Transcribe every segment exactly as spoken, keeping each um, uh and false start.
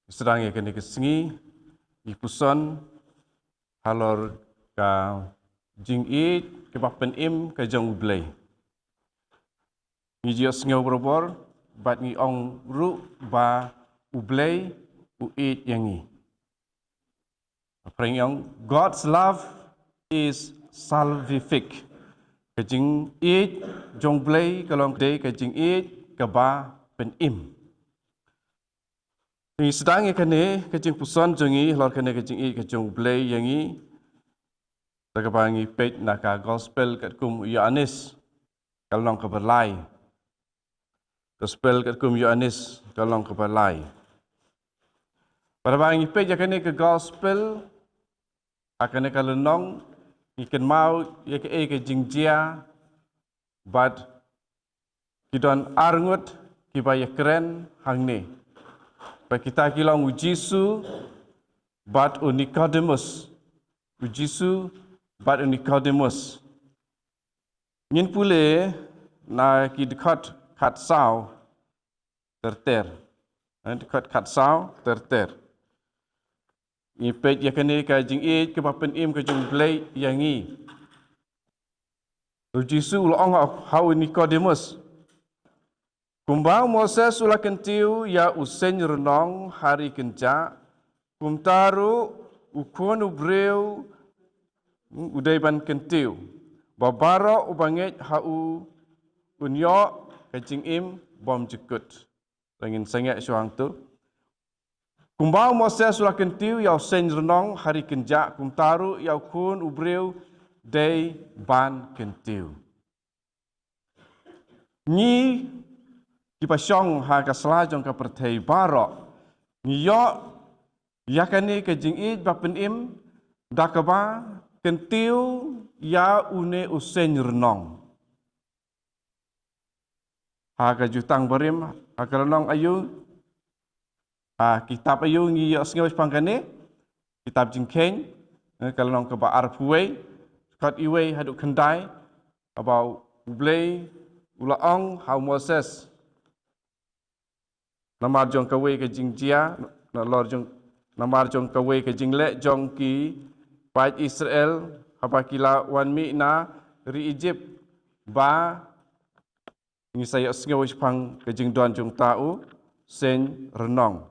Sdang ïa kane ka sngi, ngi puson halor ka jingïeit kaba pynim ka jong U Blei. Ngi ju ïohsngew barabor, bad ngi ong ruh ba U Blei u ïeit ïa ngi. Phareng ong, God's love is salvific. Ka jingïeit jong U Blei ka long dei ka jingïeit kaba pynim. Ngi sdang ïa kane ka jingpuson jong ngi halor kane ka jingïeit ka jong U Blei ïa ngi, da kaba ngi peit na ka Gospel katkum u Ïoannis, ka lynnong kaba lai. Gospel katkum u Ïoannis, ka lynnong kaba lai. Bad haba ngi peit ïa kane ka Gospel, ha kane ka lynnong, ngi kynmaw ïa kaei ka jingjia, bad ki don arngut kiba ïakren hangne. Bad kita ki long u Jisu bad u Nikodemus. U Jisu bad u Nikodemus. Ngin pule na ki dkhot khatsaw ter ter. Eh, dkhot khatsaw ter ter. Ngi peit ïa kane ka jingïeit kaba pynim ka jong U Blei ïa ngi. U Jisu u la ong ha u Nikodemus, kumba u Moses u la kyntiew ïa u seng rnong ha ri kynjah, kumta ruh u Khun u briew u dei ban kyntiew, ba baroh uba ngeit ha u un ïoh ka jingim bymjukut. Te ngin sangeh shuwa hangto. Kumba u Moses u la kyntiew ïa u seng rnong ha ri kynjah, kumta ruh ïa u Khun u briew dei ban kyntiew. Ngi kiba shong ha ka sla jong ka pyrthei baroh, ngi ïoh ïa kane ka jingïeit ba pynim da kaba kyntiew ïa une u seng rnong. Ha ka Jutang Barim, ha ka lynnong aïu, ha kitab aïu ngi ïohsngew shaphang kane? Kitab Jingkheiñ, eh, ka lynnong kaba arphew wei, dkhot wei haduh khyndai, haba U Blei u la ong ha u Moses. Namar jong kawei ka jingjia, nalor jong, namar jong kawei ka jingleh jong ki paid Israel, haba ki la wan mih na ri Ijipt, ba ngi sa ïohsngew shaphang ka jingdon jong uta u seng rnong.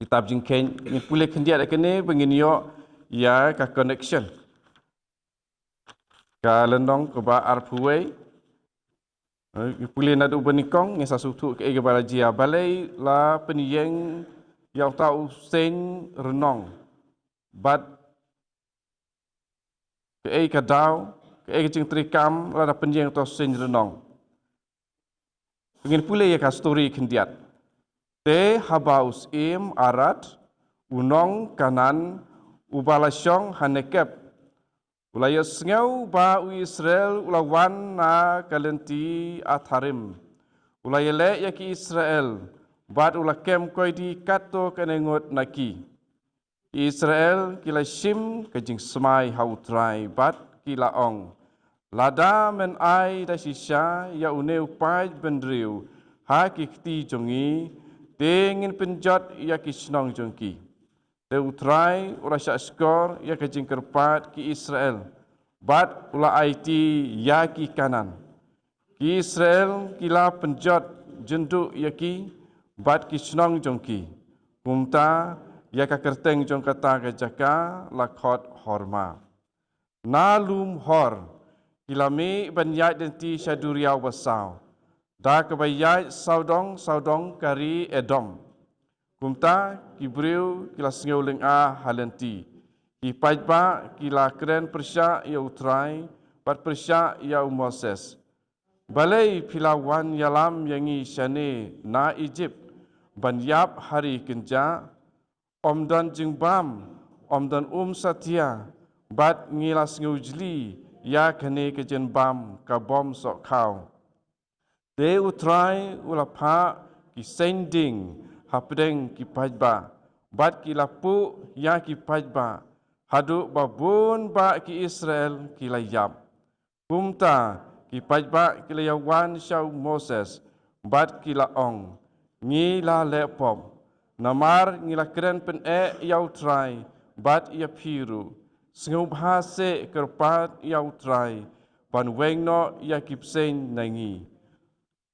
Kitab Jingkheiñ, ngin pule khyndiat ïa kane ba ngin ïoh ïa ka connection. Ka lynnong kaba arphew wei. Eh, ngi pule naduh ba nyngkong, ngin sa sngewthuh kaei kaba la jia. Balei la pynïeng ïa uta u seng rnong? Bad kaei ka daw, kaei ka jingtrei kam lada pynïeng uta u seng rnong? Ngin pule ïa ka story khyndiat. Te haba u syiem Arad, u nong Kanaan, uba la shong ha Negeb, u la ïohsngew ba u Israel u la wan na ka lynti Atharim. U la ïaleh ïa ki Israel, bad u la kem koidi katto katne ngut na ki. Ki Israel ki la shim ka jingsmai ha U Trai bad ki la ong, lada men ai da shisha ïa une u paid bynriew ha ki kti jong ngi, te ngin pynjot ïa ki shnong jong ki. Te U Trai u la shah shkor ïa ka jingkyrpad ki Israel, bad u la aiti ïa ki Kanaan. Ki Israel ki la pynjot jynduh ïa ki bad ki shnong jong ki. Kumta ïa ka kyrteng jong kata ka jaka la khot Horma. Na lum Hor ki la mih ban ïaid lynti sha duriaw basaw, da kaba ïaid sawdong sawdong ka ri Edom. Kumta ki briew ki la sngew lynga ha lynti. Ki paidbah ki la kren pyrshah ïa U Trai bad pyrshah ïa u Moses. Balei phi la wan ïalam ïa ngi shane na Ijipt ban ïap ha ri kynjah? Ym don jingbam, ym don um satia, bad ngi la sngewjli ïa kane ka jingbam ka bym sohkhaw. Te U Trai u la phah ki seng dieng hapdeng ki paidbah, bad ki la puh ïa ki paidbah, haduh ba bun bah ki Israel ki la ïap. Kumta ki paidbah ki la ïawan sha u Moses bad ki la ong, ngi la leh pop. Namar ngi la kren pyneh ïa U Trai bad ïa phi ruh. Sngewbha seh kyrpad ïa U Trai ban weng noh ïa ki bseiñ na ngi.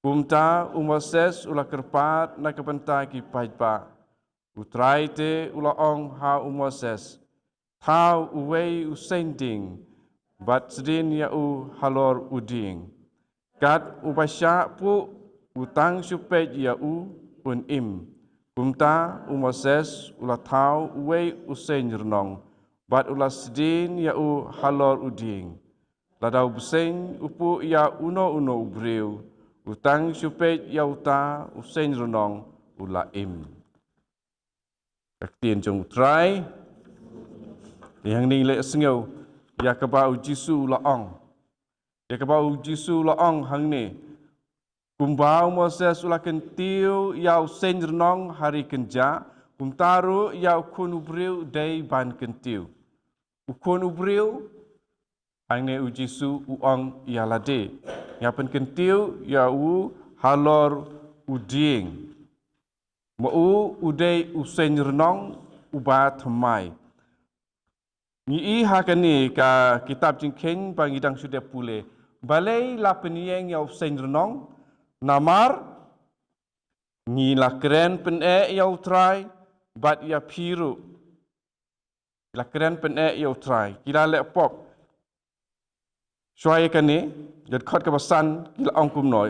Kumta u Moses u la kyrpad na ka bynta ki paidbah. U Trai te u la ong ha u Moses, thaw uwei u seiñ ding bad sdien ïa u halor u dieng. Kat uba shah puh u tang shu peit ïa u un im. Kumta u Moses u la thaw uwei u seiñ rnong bad u la sdien ïa u halor u dieng. Lada u bseiñ u puh ïa uno uno u briew u tang shu peit ïa uta u seiñ rnong u la im. Ka ktien jong U Trai. Te hangne leh sngew ïa kaba u Jisu u la ong. Ïa kaba u Jisu u la ong hangne. Kumba u Moses u la kyntiew ïa u seiñ rnong ha ri kynjah, kumta ruh ïa u Khun u briew dei ban kyntiew. U Khun u briew, hangne u Jisu u ong ïa lade, nga pynkyntiew ïa u halor u dieng. Ma u u dei u seiñ rnong uba thymmai. Ngi i ha kane ka kitab Jingkheiñ ba ngi dang shu dep pule. Balei la pynïeng ïa u seiñ rnong? Namar ngi la kren pyneh ïa U Trai bad ïa phi ruh. Ki la kren pyneh ïa U Trai, ki la leh pop. Shuwa ïa kane, ïa dkhot kaba san, ki la ong kumno.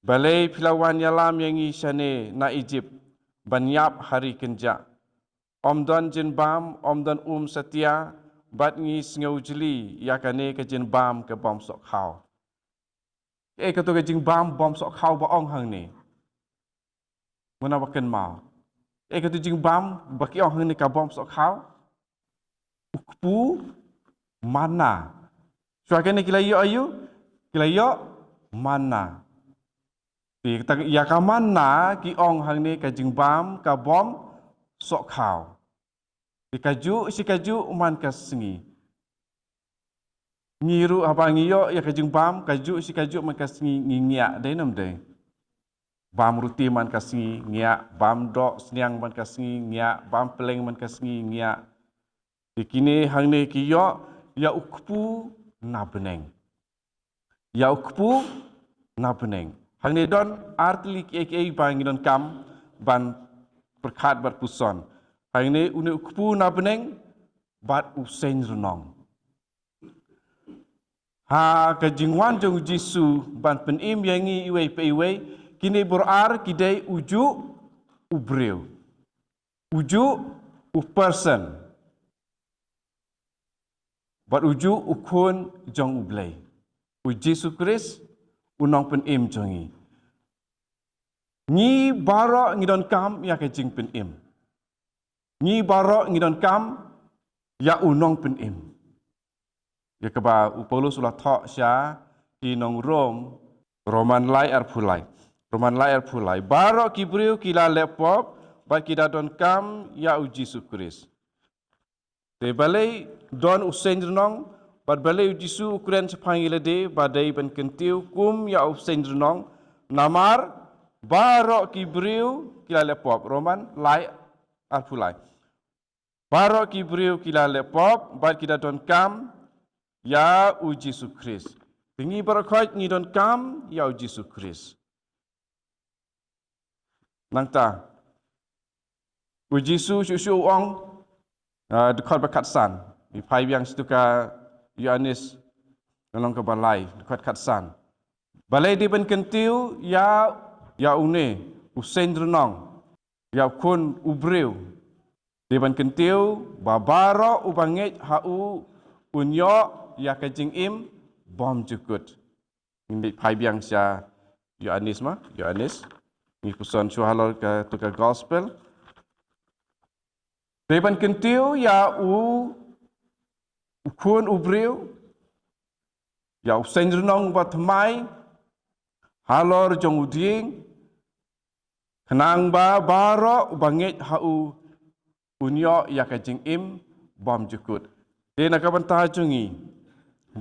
Balei phi la wan ïalam ïa ngi shane na Ijipt ban ïap ha ri kynjah? Ym don jingbam, ym don um satia, bad ngi sngew jli ïa kane ka jingbam ka bym sohkhaw. Kaei kato ka jingbam bym sohkhaw ba ong hangne? Mano ba kynmaw? Kaei kato jingbam ba ki ong hangne ka bym sohkhaw? U kpu manna. Shuwa kane ki la ïoh aïu? Ki la ïoh manna. Te kata ïa ka manna ki ong hangne ka jingbam ka bym sohkhaw. Te kajuh shi kajuh man ka sngi. Ngi ruh haba ngi ïoh ïa ka jingbam kajuh shi kajuh man ka sngi ngi ngiah, dei ne ym dei? Bam ruti man ka sngi ngiah, bam doh sniang man ka sngi ngiah, bam pylleng man ka sngi ngiah. Te kine hangne ki ïoh ïa u kpu na bneng. Ïa u kpu na bneng. Hangne don ar tylli kiei kiei ba ngi donkam ban pyrkhat bad puson. Hangne une u kpu na bneng bad u seiñ rnong. Ha ka jingwan jong u Jisu ban pynim ïa ngi iwei pa iwei, kine baroh ar ki dei ujuh u briew. Ujuh u person. Bad ujuh u khun jong U Blei. U Jisu Khrist, u nongpynim jong ngi. Ngi baroh ngi donkam ïa ka jingpynim. Ngi baroh ngi donkam ïa u nongpynim. Ïa kaba u Paulus u la thoh sha ki nong Rom, Roman lai arphew lai. Roman lai arphew lai. Baroh ki briew ki la leh pop, bad ki da donkam ïa u Jisu Khrist. Te balei don u seiñ rnong, bad balei u Jisu u kren shaphang ïa lade, ba dei ban kyntiew kum ïa u seiñ rnong, namar baroh ki briew ki la leh pop. Roman lai arphew lai. Baroh ki briew ki la leh pop, bad ki da donkam ïa u Jisu Khrist. Te ngi baroh khoit ngi donkam ïa u Jisu Khrist. Nangta u Jisu shuh shuh u ong, ah, dkhot ba khatsan. Ngi phai biang sha uto ka Ïoannis, ka lynnong kaba lai, dkhot khatsan. Balei dei ban kyntiew ïa, ïa une u seiñ rnong, ïa u khun u briew? Dei ban kyntiew ba baroh uba ngeit ha u un ïoh ïa ka jingim bymjukut. Ngin leit phai biang sha Ïoannis ma, Ïoannis. Ngi puson shuwa halor ka, uto ka gospel. Dei ban kyntiew ïa u, u khun u briew, ïa u seiñ rnong uba thymmai halor jong u dieng, khnang ba baroh uba ngeit ha u un ïoh ïa ka jingim bymjukut. Te na ka bynta jong ngi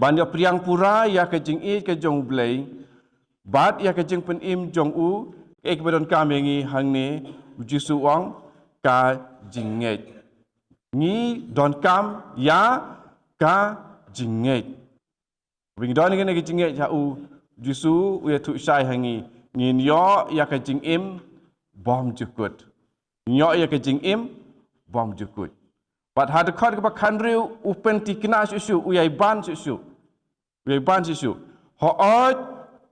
ban ïoh pdiang pura ïa ka jingïeit ka jong U Blei bad ïa ka jingpynim jong u, kaei kaba donkam ïa ngi hangne? U Jisu u ong ka jingngeit. Ngi donkam ïa ka jingngeit. Ba ngi don ïa kane ka jingngeit ha u, Jisu u ïathuh shai ha ngi, ngin ïoh ïa ka jingim bymjukut. Ngin ïoh ïa ka jingim bymjukut. Bad ha dkhot kaba khathynriew u pynthikna shuh shuh, u ïai ban shuh shuh. U ïai ban shuh shuh. Hooid,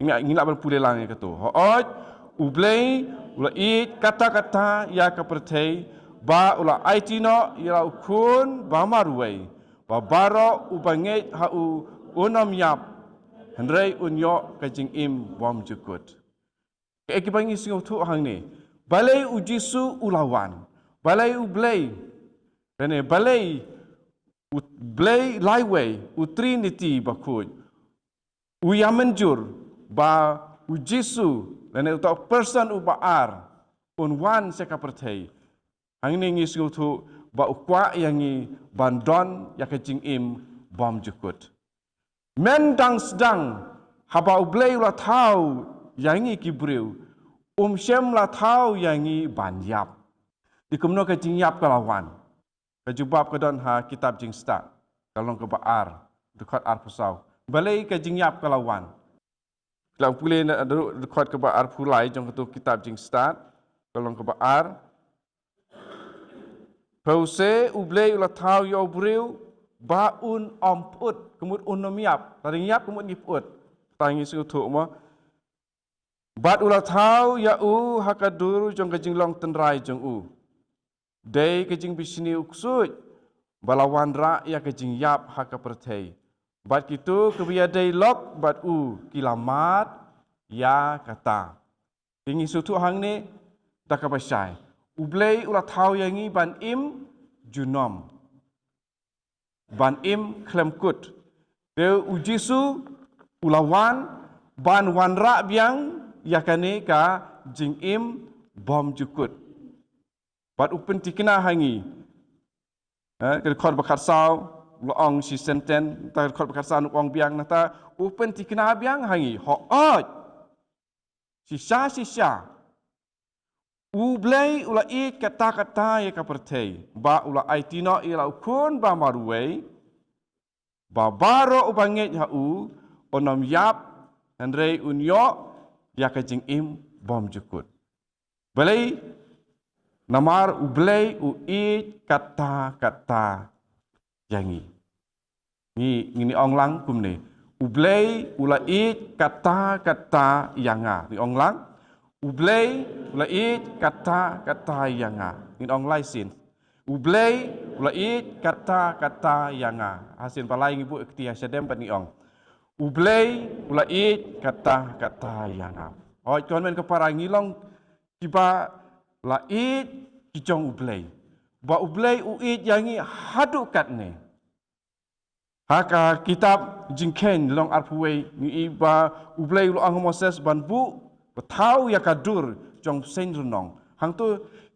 ngi, ngi lah ban pule lang ïa kato. Hooid, U Blei u la ïeit katta katta ïa ka pyrthei, ba u la aiti noh ïa la u khun ba marwei, ba baroh uba ngeit ha u un ym ïap, hynrei un ïoh ka jingim bymjukut. Kaei kaba ngi sngewthuh hangne? Balei U Jisu u la wan? Balei U Blei? Lane balei U Blei laiwei, u Trinity bakhuid, u ïa mynjur ba U Jisu, lane uta u person uba ar, un wan sha ka pyrthei? Hangne ngi sngewthuh ba u kwah ïa ngi ban don ïa ka jingim bymjukut. Mynta sdang haba U Blei u la thaw ïa ngi ki briew, um shym la thaw ïa ngi ban ïap. Te kumno ka jingïap ka la wan? Ka jubab ka don ha kitab Jingstad, ka lynnong kaba ar, dkhot arphew saw. Balei ka jingïap ka la wan? Khlem pule na dkhot kaba arphew lai jong kato kitab Jingstad, ka lynnong kaba ar. Phi sa, U Blei u la thaw ïa u briew ba un ym pyut, ka mut un ym ïap. Lada ngi ïap ka mut ngi pyut. Te ngi sngewthuh mo. Bad u la thaw ïa u ha ka dur jong ka jinglong tynrai jong u. Dei ka jingbishni u ksuid ba la wanrah ïa ka jingïap ha ka pyrthei. Bad kito kiba ïadei lok bad u ki la mad ïa kata. Te ngi sngewthuh hangne da kaba shai, U Blei u la thaw ïa ngi ban im junom, ban im khlem kut. Te U Jisu u la wan ban wanrah biang ïa kane ka jingim bymjukut. Bad u pynthikna ha ngi. Eh, ka dkhot ba khatsaw, u la ong shi senten, ta ka dkhot ba khatsaw u ong biang nangta, u pynthikna biang ha ngi. Hooid. Shisha, shisha. U Blei u la ïeit katta katta ïa ka pyrthei, ba u la aiti noh ïa la u khun ba marwei, ba baroh uba ngeit ha u, un ym ïap, hynrei un ïoh ïa ka jingim bymjukut. Balei? Namar U Blei u ïeit katta katta ïa ngi. Ngi, ngin ong lang kumne. U Blei u la ïeit katta katta ïa nga. Ngi ong lang. U Blei u la ïeit katta katta ïa nga. Ngin ong lai sien. U Blei u la ïeit katta katta ïa nga. Ha sien ba lai ngi buh kti ha shadem bad ngi ong. U Blei u la ïeit katta katta ïa nga. Hooid, ko hynmen ko para, ngi long kiba la ïeit ki jong U Blei. Ba U Blei u ïeit ïa ngi haduh katne. Ha ka kitab Jingkheiñ lynnong arphew wei ngi i ba U Blei u la ong ha Moses ban buh, ba thaw ïa ka dur jong bseiñ rnong. Hangto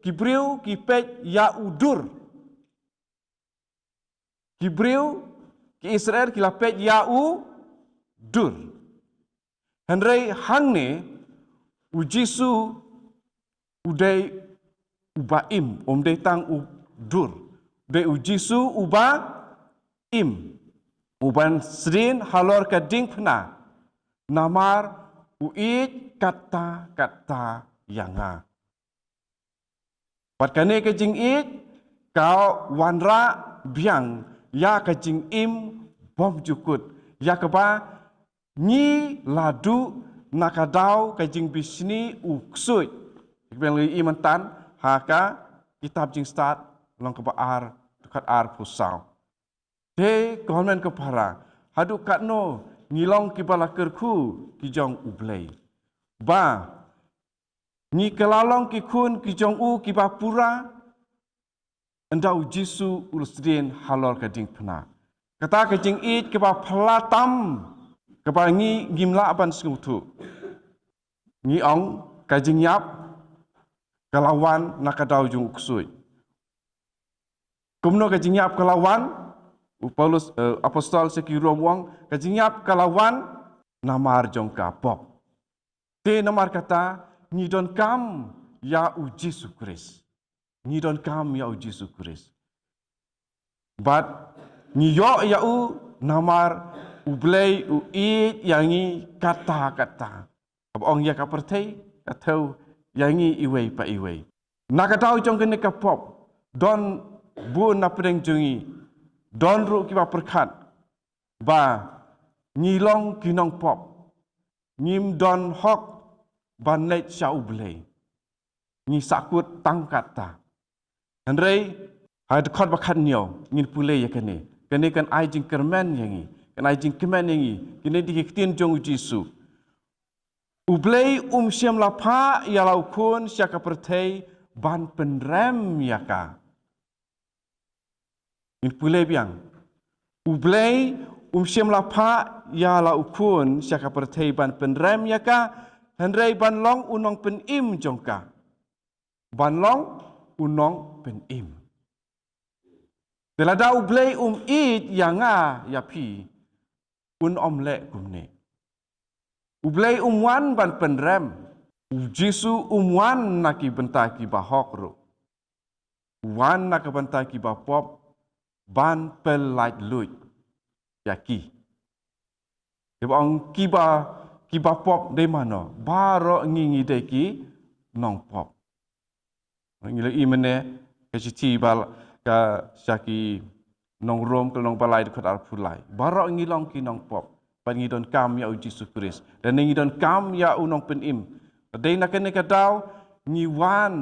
ki briew ki peit ïa u dur. Ki briew, ki Israel, ki la peit ïa u dur. Hynrei hangne, U Jisu u dei uba im, um dei tang u dur. U dei U Jisu uba im. Uban sdien halor ka diengphna. Namar u ïeit katta katta ïa nga. Bad kane ka jingïeit ka wanrah biang ïa ka jingim bymjukut, ïa kaba ngi la duh na ka daw ka jingbishni u ksuid. Kaba ngi i mynta ha ka kitab Jingstad lynnong kaba ar, dkhot arphew saw. Te ko hynmen ko para, haduh katno ngi long kiba la kyrkhu ki jong U Blei? Ba ngi kylla long ki khun ki jong u kiba pura, ynda U Jisu u la sdien halor ka diengphna. Kata ka jingïeit kaba phylla tam, kaba ngi ngim lah ban sngewthuh. Ngi ong ka jingïap ka la wan na ka daw jong u ksuid. Kumno ka jingïap ka la wan? U Paulus, eh, apostol sha ki Rom u ong, ka jingïap ka la wan namar jong ka pop. Te namar kata, ngi donkam ïa u Jisu Khrist. Ngi donkam ïa u Jisu Khrist. Bad ngi ïoh ïa u namar U Blei u ïeit ïa ngi katta katta. Kaba ong ïa ka pyrthei, ka thew ïa ngi iwei pa iwei. Na ka daw jong kane ka pop, don bun na pdeng jong ngi, don ruh kiba pyrkhat ba ngi long ki nongpop, ngim don hok ban leit sha U Blei. Ngi sahkut tang katta. Hynrei ha dkhot ba khathynñiew ngin pule ïa kane. Kane kan ai jingkyrmen ïa ngi, kan ai jingkmen ïa ngi. Kine dei ki ktien jong u Jisu. U Blei um shym la phah ïa la u Khun sha ka pyrthei ban pynrem ïa ka. Ngin pule biang. U Blei um shym la phah ïa la u Khun sha ka pyrthei ban pynrem ïa ka, hynrei ban long u nongpynim jong ka. Ban long u nongpynim. Te lada U Blei um ïeit ïa nga ïa phi, un ym leh kumne. U Blei um wan ban pynrem. U Jisu um wan na ki bynta kiba hok ruh. U wan na ka bynta kiba pop ban pyllait luid ïa ki. Te ba ong kiba, kiba pop dei mano? Baroh ngi ngi dei ki nongpop. Ngi la i mynne ka shithi ba la, ka sha ki nong Rom ka lynnong ba lai dkhot arphew lai. Baroh ngi long ki nongpop. Bad ngi donkam ïa u Jisu Khrist. Lane ngi donkam ïa u nongpynim. Dei na kane ka daw ngi wan,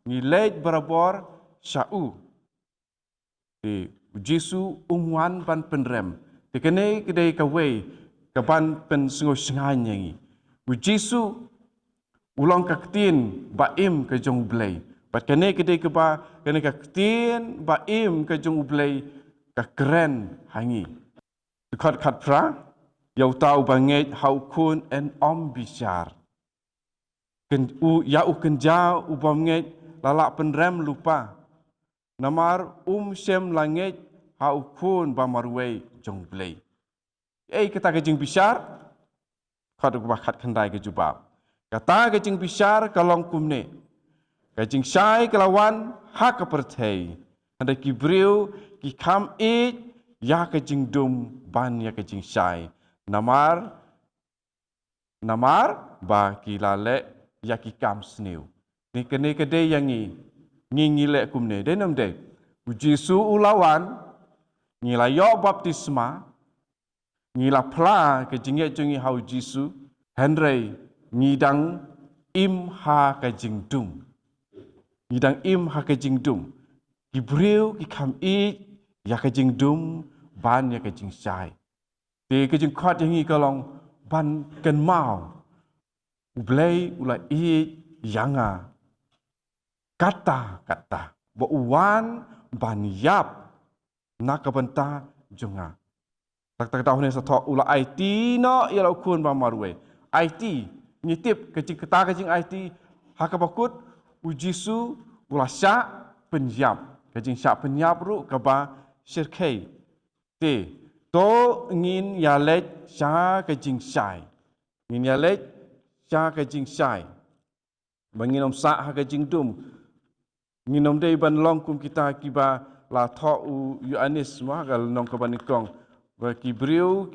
ngi leit barabor sha u. Te u Jisu um wan ban pynrem. Te kane ka dei kawei kaban pynsngewsynei ïa ngi. U Jisu u long ka ktien ba im ka jong U Blei. Bad kane ka dei kaba, kane ka ktien ba im ka jong U Blei ka kren ha ngi. Dkhot khatphra, ïa uta uba ngeit ha u Khun un ym bishar. Kyn-, u, ïa u kynja u bym ngeit la lah pynrem lypa. Namar um shym la ngeit ha u Khun ba marwei jong U Blei. Ei kata ka jingbishar? Dkhot kaba khatkhyndai ka jubab. Kata ka jingbishar ka long kumne. Ka jingshai ka la wan ha ka pyrthei. Hynrei ki briew ki kham ïeit ïa ka jingdum ban ïa ka jingshai. Namar namar ba ki la leh ïa ki kam sniew. Ni kane ka dei ïa ngi, ngi ngi leh kumne, dei ne ym dei? U Jisu u la wan, ngi la ïoh baptisma, ngi la phla ka jingngeit jong ngi ha u Jisu, hynrei ngi dang im ha ka jingdum. Ngi dang im ha ka jingdum. Ki briew ki kham ïeit ïa ka jingdum ban ïa ka jingshai. Te ka jingkhot ïa ngi ka long ban kynmaw U Blei u la ïeit ïa nga katta katta ba u wan ban ïap na ka bynta jong nga. Dak dak dau ne sa thoh u la aiti noh ïa la u Khun ba marwei. Aiti, ngi tip ka jing kata ka jingaiti ha kaba kut u Jisu u la shah pynïap. Ka jingshah pynïap ruh kaba shyrkhei. Te, to ngin ïa leit sha ka jingshai. Ngin ïa leit sha ka jingshai. Ba ngin ym sah ha ka jingdum. Ngin ym dei ban long kum kita kiba la thoh u Ïoannis mo ha ka lynnong kaba nyngkong. Ba ki briew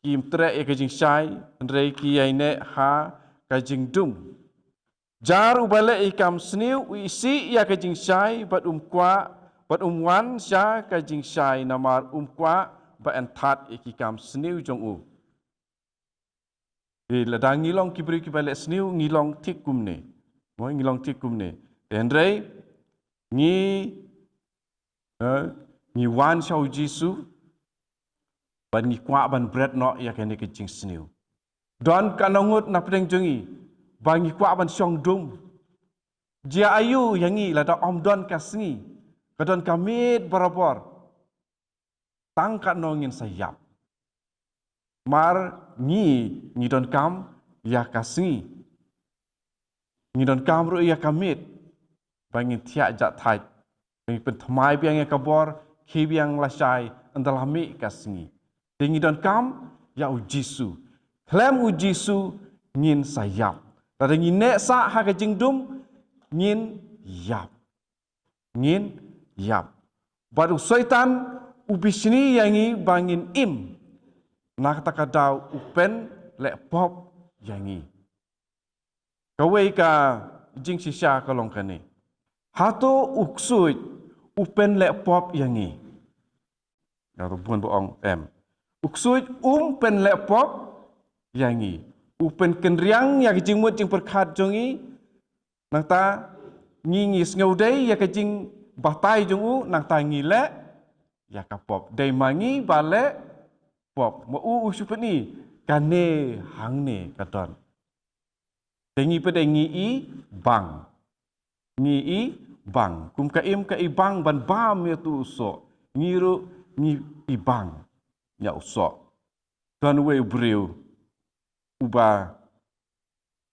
kim treh ïa ka jingshai, hynrei ki ïaineh ha ka jingdum. Jar uba leh ïa ki kam sniew u isih ïa ka jingshai bad um kwah, bad um wan sha ka jingshai namar um kwah ba yn that ïa ki kam sniew jong u. Te lada ngi long ki briew kiba leh sniew ngi long thik kumne. Mo ngi long thik kumne. Te hynrei ngi, eh, ngi wan sha u Jisu bad ngi kwah ban bret noh ïa kane ka jingsniew. Don katno ngut na pdeng jong ngi ba ngi kwah ban shong dum. Jia aiu ïa ngi lada ym don ka sngi, ka don ka miet barabor. Tang katno ngin sa ïap. Mar ngi, ngi donkam ïa ka sngi. Ngi donkam ruh ïa ka miet. Ba ngin thiah jahthait. Ba ngin pynthymmai biang ïa ka bor, khie biang lashai, ynda la mih ka sngi. Te ngi donkam ïa u Jisu. Khlem u Jisu ngin sa ïap. Lada ngi neh sah ha ka jingdum, ngin ïap. Ngin ïap. Bad u Soitan u bishni ïa ngi ba ngin im. Na kata ka daw u pynleh pop ïa ngi. Kawei ka jingshisha ka long kane. Hato u ksuid u pynleh pop ïa ngi? Nga to bun ba ong em. U ksuid um pynleh pop ïa ngi. U pynkynriang ïa ka jingmut jingpyrkhat jong ngi. Nangta ngi ngi sngew dei ïa ka jingbatai jong u, nangta ngi leh ïa ka pop. Dei ma ngi ba leh pop. Ma u u shu pyni kane hangne ka don. Te ngi pat dei ngi i bang. Ngi i bang. Kum ka im ka i bang ban bam ïa uto u soh. Ngi ruh ngi i bang ïa u soh. Don uwei u briew uba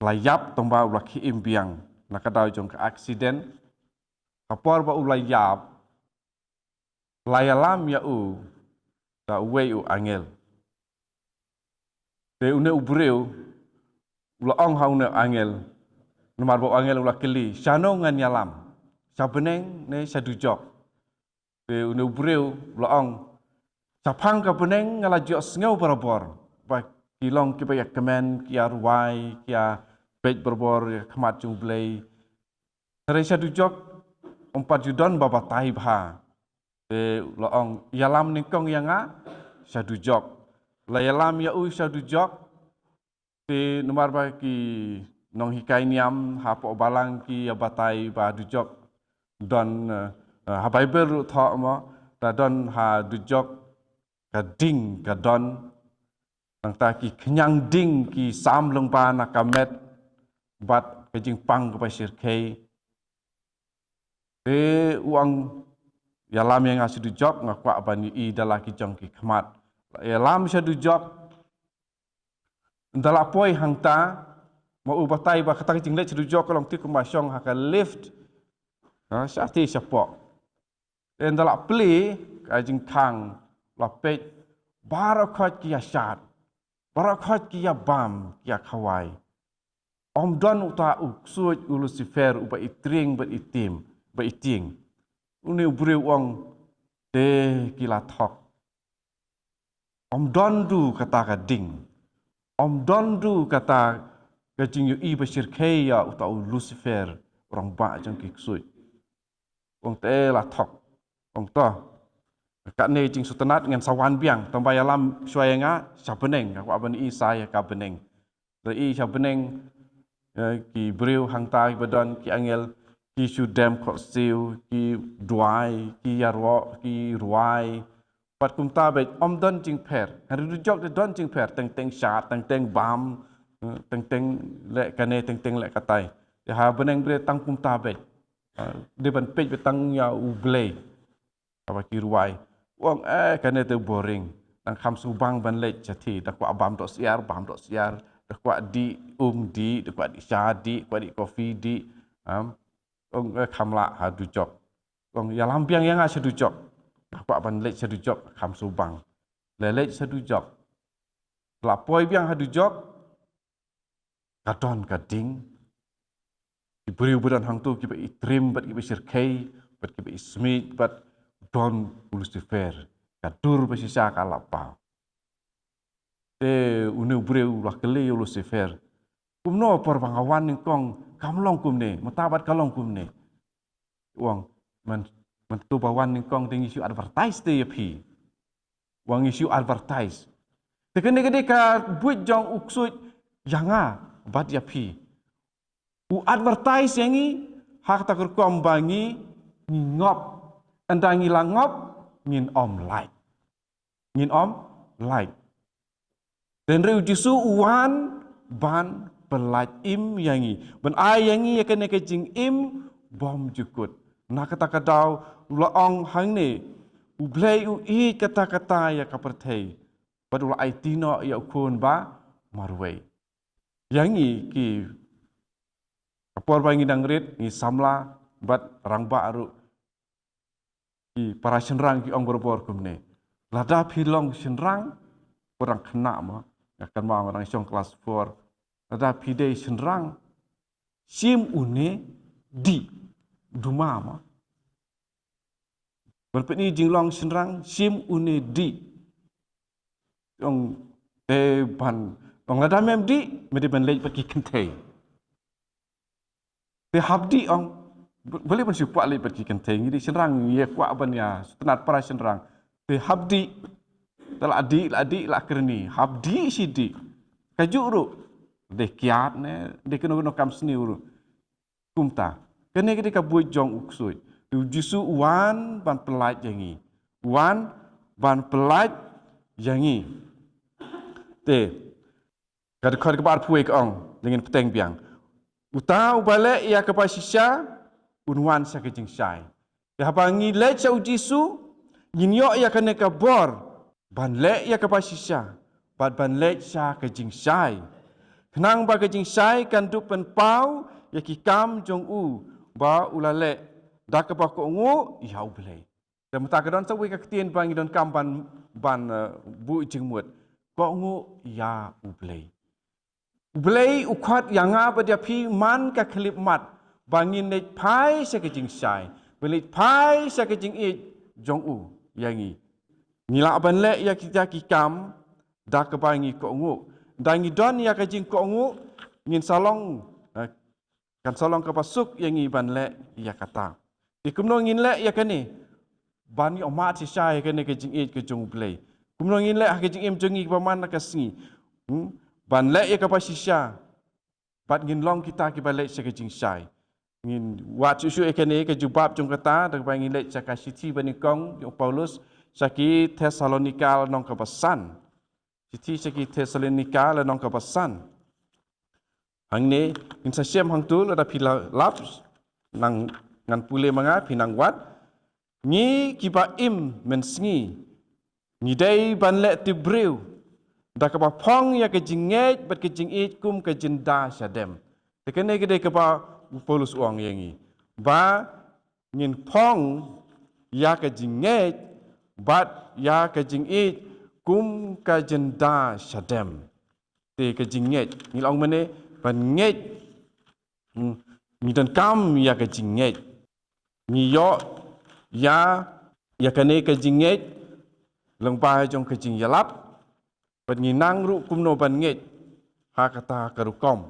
la ïap tang ba u la khie im biang na ka daw jong ka accident. Ka por ba u la ïap, la ïalam ïa u da uwei u angel. Te une u briew u la ong ha une u angel, namar ba u angel u la kylli, shano ngan ïalam? Sha bneng ne sha dujok? Te une u briew u la ong, shaphang ka bneng nga la ju sngew barabor ba ki long kiba ïa kmen, ki ïa rwai, ki ïa peit barabor ïa ka khmat jong U Blei. Hynrei sha dujok ym pat ju don ba batai bha. Te u la ong, ïalam nyngkong ïa nga sha dujok. La ïalam ïa u sha dujok. Te namar ba ki nonghikai niam hapoh balang ki ïa batai ba dujok don, eh, ha Baibl ruh thoh mo, da don ha dujok ka ding ka don. Nangta ki khñiang ding ki sam lyngba na ka met bad ka jingpang kaba shyrkhei. Te u ong, ïalam ïa nga sha dujok, nga kwah ban ïohi da la ki jong ki khmat. Ïalam sha dujok, ynda la poi hangta, ma u batai ba kata ka jingleit sha dujok ka long te kumba shong ha ka lift. Ha, sha te shapoh. Te ynda la plie ka jingkhang, la peit, baroh khoit ki ïa shad, baroh khoit ki ïa bam, ki ïa khawai. Ym don uta u ksuid u Lucifer uba i trieng bad i tim, ba i tieng. Une u briew u ong, te ki la thok. Ym don du kata ka ding. Ym don du kata ka jingïohi ba shyrkhei ïa uta u Lucifer, u rangbah jong ki ksuid. U ong te la thok. U ong to, katne jingsngewtynnat ngan sa wan biang, tang ba ïalam shuwa ïa nga sha bneng, nga kwah ban ïohi sa ïa ka bneng. Da i sha bneng, eh, ki briew hangta kiba don ki angel, ki shu dem khohsiew, ki duwai, ki ïaroh, ki rwai. Bad kumta beit, ym don jingpher. Ha dujok te don jingpher, teng teng shad, teng teng bam, eh, teng teng leh kane, teng teng leh katai. Te ha bneng beit tang kumta beit. Eh, dei ban peit beit tang ïa U Blei. Haba ki rwai. U ong, eh, kane te boring. Nang kham sngewbang ban leit shatei. Da kwah bam dohsyiar, bam dohsyiar. Da kwah dih um dih, da kwah dih sha dih, kwah dih kofi dih. Am, u ong, eh, kham lah ha dujok. U ong, ïalam biang ïa nga sha dujok. Da kwah ban leit sha dujok, kham sngewbang. La leit sha dujok. La poi biang ha dujok. Ka don ka ding. Ki briew ba don hangto kiba i trim bad kiba i shyrkhei bad kiba i smit bad don u Lucifer. Ka dur ba shisha ka la paw. Te une u briew u la kylli ïa u Lucifer, kumno por ba nga wan nyngkong kam long kumne, mynta bad ka long kumne. U ong, man, man to ba wan nyngkong te ngi shu advertise te ïa phi. U ong ngi shu advertise. Te kane ka dei ka buit jong u ksuid ïa nga bad ïa phi. U advertise ïa ngi ha kata ka rukom ba ngi, ngi ngop. Ynda ngi la ngop, ngin ym lait. Ngin ym lait. Te hynrei u Jisu u wan ban pynlait im ïa ngi, ban ai ïa ngi ïa kane ka jingim bymjukut. Na kata ka daw u la ong hangne, U Blei u ïeit katta katta ïa ka pyrthei bad u la aiti noh ïa u Khun ba marwei. Ïa ngi ki, ka por ba ngi dang rit, ngi samla bad rangbah ruh, ki para shynrang ki ong barabor kumne, lada phi long shynrang, u dang khynnah mo, nga kynmaw nga dang shong klas four, lada phi dei shynrang, shim une dih. Duma ma. Ban pyni jinglong shynrang, shim une dih. Ong te ban, ong lada mem dih, me dei ban leit bad ki kynthei. Te hap dih ong, balei ban shu kwah leit bad ki kynthei, ngi dei shynrang, ngi kwah ban ïa sngewtynnat para shynrang. Te hap dih, te la dih, la dih, la kyrni, hap dih shi dih. Kajuh ruh, dei kiad ne, dei kano kano kam sniew ruh. Kumta. Kane ka dei ka buit jong u ksuid. Te u Jisu u wan ban pyllait ïa ngi. U wan ban pyllait ïa ngi. Te, ka dkhot kaba arphew wei ka ong, te ngin bteng biang. Uta uba leh ïa kaba shisha, un wan sha ka jingshai. Te haba ngi leit sha u Jisu, ngin ïoh ïa kane ka bor ban leh ïa kaba shisha, bad ban leit sha ka jingshai. Khnang ba ka jingshai kan dup pynpaw ïa ki kam jong u ba u la leh da kaba kohnguh ïa u Blei. Te mynta ka don sa kawei ka ktien ba ngi donkam ban, ban, eh, buh jingmut. Kohnguh ïa u Blei. U Blei u khot ïa nga bad ïa phi man ka khyllipmat ba ngin leit phai sha ka jingshai, ba leit phai sha ka jingïeit jong u ïa ngi. Ngi lah ban leh ïa kita ki kam da kaba ngi kohnguh. Da ngi don ïa ka jingkohnguh, ngin sa long, eh, kan sa long kaba suk ïa ngi ban leh ïa kata. Te kumno ngin leh ïa kane? Ban ïoh mad shisha ïa kane ka jingïeit ka jong u Blei. Kumno ngin leh ha ka jingim jong ngi kaba man la ka sngi? Hmm? Ban leh ïa kaba shisha. Bad ngin long kita kiba leit sha ka jingshai. Ngin wad shuh shuh ïa kane ka jubab jong kata, da kaba ngin leit sha ka shithi banyngkong jong u Paulus sha ki Thessalonika lynnong kaba san. Shithi sha ki Thessalonika lynnong kaba san. Hangne, ngin sa shem hangtu lada phi la lap, nang ngan pule ma nga, phi nang wad. Ngi kiba im mynsngi, ngi dei ban leh tipbriew da kaba phong ïa ka jingngeit bad ka jingïeit kum ka jynda shadem. Te kane ka dei kaba u Paulus u ong ïa ngi. Ba ngin phong ïa ka jingngeit bad ïa ka jingïeit kum ka jynda shadem. Te ka jingngeit, ngi la ong mynne ban ngeit. Hmm, ngi donkam ïa ka jingngeit. Ngi ïoh ïa, ïa kane ka jingngeit lyngba jong ka jingïalap. Bad ngi nang ruh kumno ban ngeit ha kata ka rukom.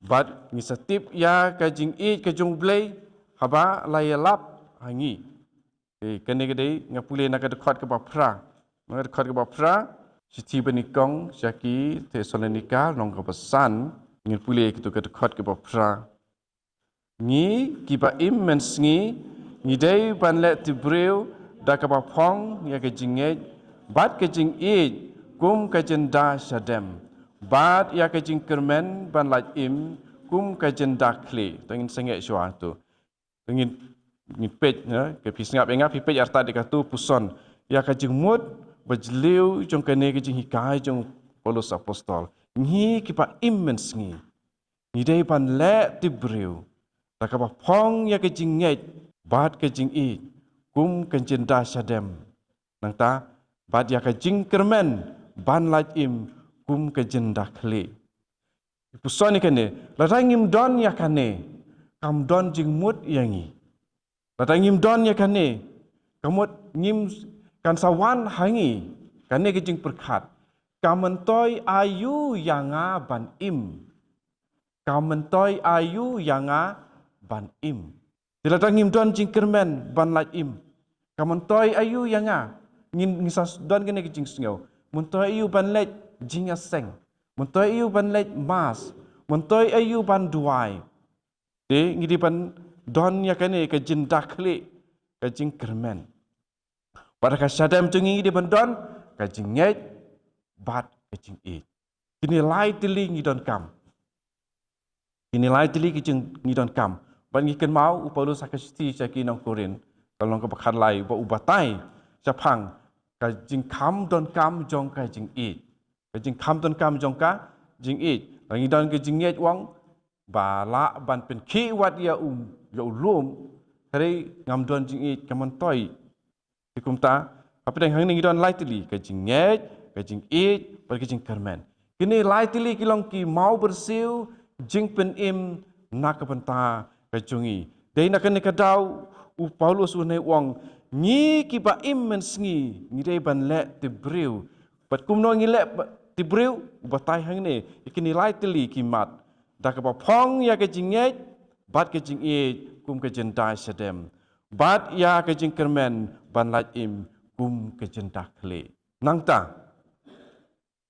Bad ngi sa tip ïa ka jingïeit ka jong u Blei haba la ïalap ha ngi. Eh, kane ka dei nga pule na ka dkhot kaba phra. Na ka dkhot kaba phra, shithi banyngkong sha ki Thessalonika lynnong kaba san, ngin pule kito ka dkhot kaba phra. Ngi kiba im mynsngi, ngi dei ban leh tipbriew da kaba phong ïa ka jingngeit bad ka jingïeit kum ka jynda shadem, bad ïa ka jingkyrmen ban lait im kum ka jynda khlieh. To ngin sangeh shuwa tu. Ngin, ngin peit, ya, ka phi sngap ïa nga, phi peit artat ïa katu puson ïa ka jingmut bajylliew jong kane ka jinghikai jong Paulus apostol. Ngi kiba im mynsngi, ngi dei ban leh tipbriew da kaba phong ïa ka jingngeit bad ka jingïeit kum ka jynda shadem. Nangta, bad ïa ka jingkyrmen ban lait im kum ka jynda khlieh. Puson ïa kane, lada ngim don ïa kane, kam don jingmut ïa ngi. Lada ngim don ïa kane, ka mut ngim, kan sa wan ha ngi kane ka jingpyrkhat. Ka myntoi aïu ïa nga ban im? Ka myntoi aïu ïa nga ban im? Te lada ngim don jingkyrmen ban lait im, ka myntoi aïu ïa nga? Ngin, ngin sa don kane ka jingsngew. Myntoi aïu ban leit jingïaseng? Myntoi aïu ban leit mass? Myntoi aïu ban duwai? Te ngi dei ban don ïa kane ka jynda khlieh, ka jingkyrmen. Bad ha ka shadem jong ngi ngi dei ban don ka jingngeit bad ka jingïeit. Kine lai tylli ngi donkam. Kine lai tylli ki jing ngi donkam. Bad ngi kynmaw u Paulus ha ka shithi sha ki nong Korinth, ka lynnong kaba khatlai, ba u batai shaphang ka jingkham donkam jong ka jingïeit. Ka jingkham donkam jong ka jingïeit. Ba ngi don ka jingngeit, u ong, ba lah ban pynkhih wat ïa u, ïa u lum, hynrei ngam don jingïeit, ka myntoi. Te kumta, hapdeng hangne ngi don lai tylli, ka jingngeit, ka jingïeit, bad ka jingkyrmen. Kine lai tylli ki long ki mawbyrsiew jingpynim na ka bynta ka jong ngi. Dei na kane ka daw u Paulus u hynne u ong, ngi kiba im mynsngi ngi dei ban leh tip briew. Bad kumno ngi leh ba-, tip briew? U batai hangne ïa kine lai tylli ki mat. Da kaba phong ïa ka jingngeit bad ka jingïeit kum ka jingdai shadem, bad ïa ka jingkyrmen ban lait im kum ka jingda khlieh. Nangta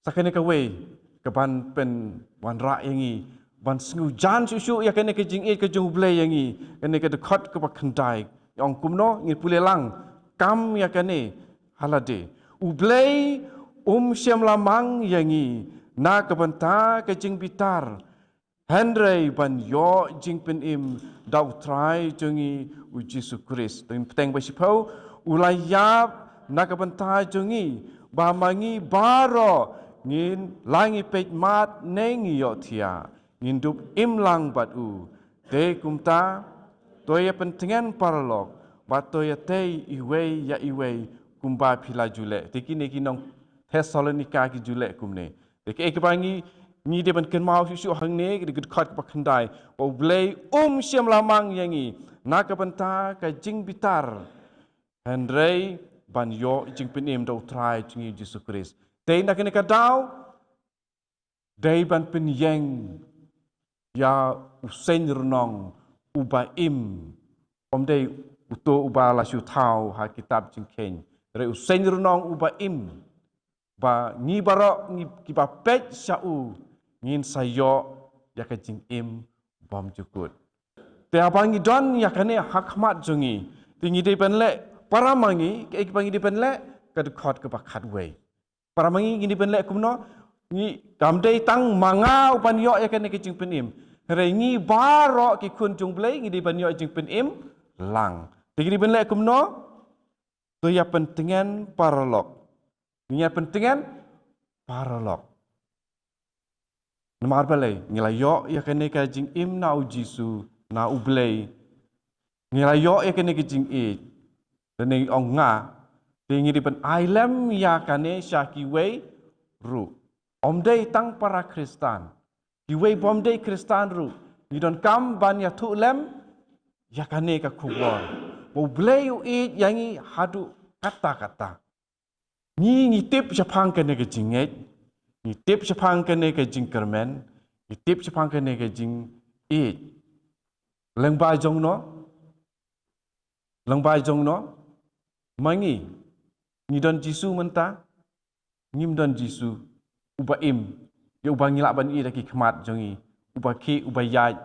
sa kane kawei kaban pynwanrah ïa ngi ban sngewjan shuh shuh ïa kane ka jingïeit ka jong U Blei ïa ngi. Kane ka dkhot kaba khyndai ong kumno, ngin pule lang. Kam ïa kane ha lade, U Blei um shym la mang ïa ngi na ka bynta ka jingbitar, hynrei ban ïoh jingpynim da U Trai jong ngi U Jisu Khrist. Te bteng ba shiphew, u la ïap na ka bynta jong ngi, ba ma ngi baroh, ngin la ngi peit mat ne ngi ïohthiah, ngin dup im lang bad u. Te kumta, to ïa pyntngen paralok, bad to ïa tei iwei ïa iwei kumba phi la ju leh. Te kine ki nong Thessalonika ki ju leh kumne. Te kaei kaba ngi, ngi dei ban kynmaw shuh shuh hangne, ka dkhot kaba khyndai, ba U Blei um shym la mang ïa ngi na ka bynta ka jingbitar, hynrei ban ïoh jingpynim da U Trai jong ngi Jisu Khrist. Te na kane ka daw, dei ban pynïeng ïa u seng rnong uba im. Ym dei uto uba la shu thaw ha kitab jingkheiñ, hynrei u seng rnong uba im, ba ngi baroh ngi kiba peit sha u, ngin sa ïoh ïa ka jingim bymjukut. Te haba ngi don ïa kane ha khmat jong ngi, te ngi dei ban leh para ma ngi, kaei kaba ngi dei ban leh? Ka dkhot kaba khatwei. Para ma ngi ngi dei ban leh kumno? Ngi, kam dei tang ma nga u ban ïoh ïa kane ka jingpynim, hynrei ngi baroh ki khun jong U Blei ngi dei ban ïoh jingpynim lang. Te ngi dei ban leh kumno? To ïa pyntngen paralok. Ngi ïa pyntngen paralok. Namar balei? Ngi la ïoh ïa kane ka jingim na U Jisu, na U Blei. Ngi la ïoh ïa kane ka jingïeit. Te ngi ong nga, te ngi dei ban ai lem ïa kane sha kiwei ruh. Ym dei tang para Khristan, kiwei bym dei Khristan ruh ngi donkam ban ïathuh lem ïa kane ka khubor, ba U Blei u ïeit ïa ngi haduh katta katta. Ngi, ngi tip shaphang kane ka jingngeit, ngi tip shaphang kane ka jingkyrmen, ngi tip shaphang kane ka jingïeit. Lyngba jong no, lyngba jong no, ma ngi, ngi don Jisu mynta, ngim don Jisu, uba im, ïa uba ngi lah ban ïohi da ki khmat jong ngi, uba khih, uba ïaid,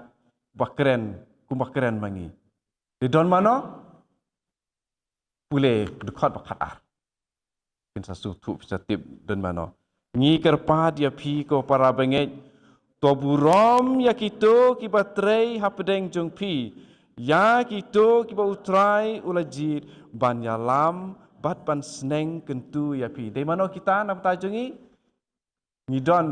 uba kren, kumba kren ma ngi. Te don mano? Pule dkhot ba khatar. Phin sa sngewthuh, phin sa tip don mano. Ngi kyrpad ïa phi ko para bangeit, to burom ïa kito kiba trei hapdeng jong phi, ïa kito kiba U Trai u la jied ban ïalam bad ban sneng kyntu ïa phi. Dei mano kita na bynta jong ngi? Ngi don,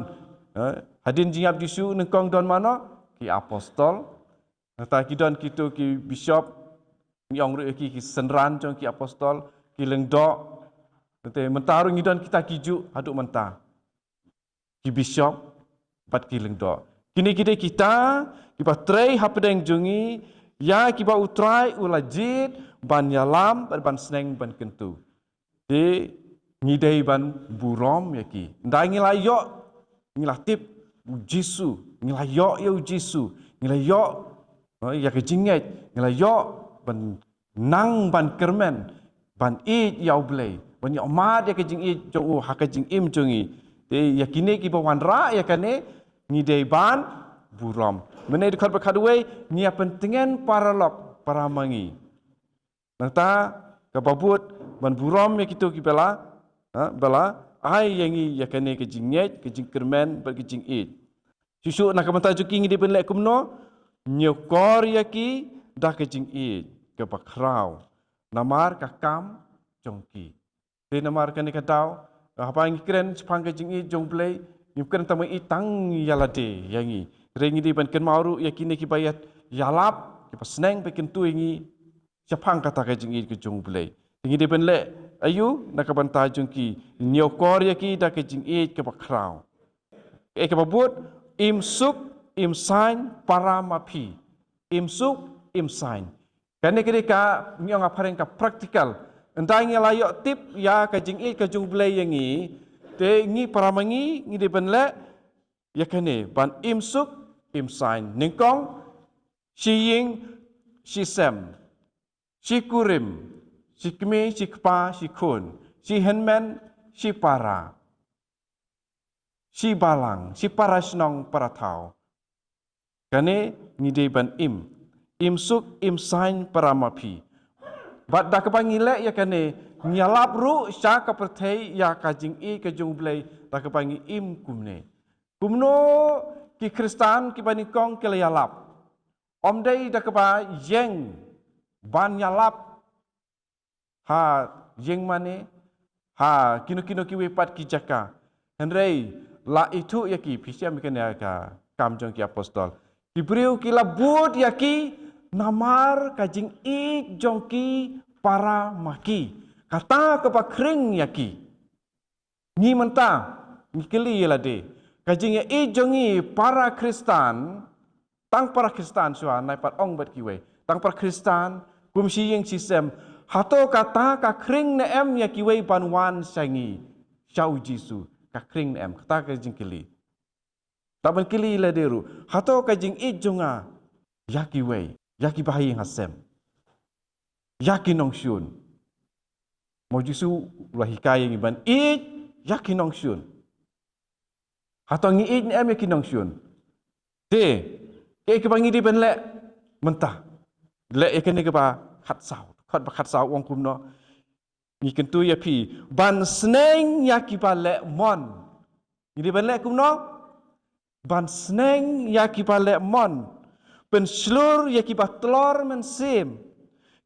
eh, hadien jingïap Jisu nyngkong don mano? Ki apostol. Nangta ki don kito ki bishop, ngi ong ruh ïa ki, ki synran jong ki apostol, ki lyngdoh. Te mynta ruh ngi don kita ki juh haduh mynta, ki bishop bad ki lyngdoh. Kine ki dei kita kiba trei hapdeng jong ngi, ïa kiba U Trai u la jied ban ïalam bad ban sneng ban kyntu. Te ngi dei ban burom ïa ki. Ynda ngi la ïoh, ngi la tip U Jisu, ngi la ïoh ïa U Jisu, ngi la ïoh, eh, ïa ka jingngeit, ngi la ïoh ban nang ban kyrmen, ban ïeit ïa U Blei, ban ïoh mad ïa ka jingïeit jong u ha ka jingim jong ngi. Te ïa kine kiba wanrah ïa kane, ngi dei ban burom. Mynne dkhot ba khatwei, ngi ïa pyntngen paralok, para ma ngi. Nangta kaba bud, ban burom ïa kito kiba la, ha, ba la ai ïa ngi ïa kane ka jingngeit, ka jingkyrmen bad ka jingïeit. Shuh shuh na ka bynta jong ki ngi dei ban leh kumno? Ñiewkor ïa ki da ka jingïeit kaba khraw namar ka kam jong ki. Te namar kane ka daw, haba ngi kren shaphang ka jingïeit jong U Blei, ngim kren tang ban ïeit tang ïa lade ïa ngi. Hynrei ngi dei ban kynmaw ruh ïa kine kiba ïa, ïalap, kiba sneng ban kyntu ïa ngi shaphang kata ka jingïeit ka jong U Blei. Te ngi dei ban leh aïu na ka bynta jong ki? Ñiewkor ïa ki da ka jingïeit kaba khraw. Kaei kaba bud? Im suk, im saiñ para ma phi. Im suk, im saiñ. Kane ka dei ka ngi ong ha phareng ka practical. Ynda ngi la ïoh tip ïa ka jingïeit ka jong U Blei ïa ngi, te ngi para ma ngi ngi dei ban leh ïa kane, ban im suk im saiñ. Nyngkong, shi ïing shi sem, shi kurim, shi kmie shi kpa shi khun, shi hynmen shi para, shi balang, shi para shnong para thaw. Kane ngi dei ban im, im suk im saiñ para ma phi. Bad da kaba ngi leh ïa kane, ngi ïalap ruh sha ka pyrthei ïa ka jingïeit ka jong U Blei da kaba ngi im kumne. Kumno ki Khristan kiba nyngkong ki la ïalap? Ym dei da kaba ïeng ban ïalap ha ïingmane, ha kino kino kiwei pat ki jaka. Hynrei la ithuh ïa ki, phi shem ïa kane ka Kam jong ki Apostol. Ki briew ki la bud ïa ki namar ka jingïeit jong ki para ma ki. Kata kaba khring ïa ki. Ngi mynta ngi kylli ïa lade, ka jingïeit jong ngi para Khristan, tang para Khristan shuwa, nai pat ong bad kiwei, tang para Khristan, kum shi ïing shi sem, hato kata ka khring ne em ïa kiwei ban wan sha ngi, sha U Jisu? Ka khring ne em? Kata ka jingkylli. Te ban kylli ïa lade ruh, hato ka jingïeit jong nga ïa kiwei, ïa kiba ha ïing ha sem, ïa ki nongshun? Ma U Jisu u la hikai ïa ngi ban ïeit ïa ki nongshun. Hato ngi ïeit ne em ïa ki nongshun? Te kaei kaba ngi dei ban leh mynta? Leh ïa kane kaba khatsaw. Khot ba khatsaw u ong kumno? Ngi kyntu ïa phi ban sneng ïa kiba leh mon. Ngi dei ban leh kumno? Ban sneng ïa kiba leh mon, pynshlur ïa kiba tlor mynsiem,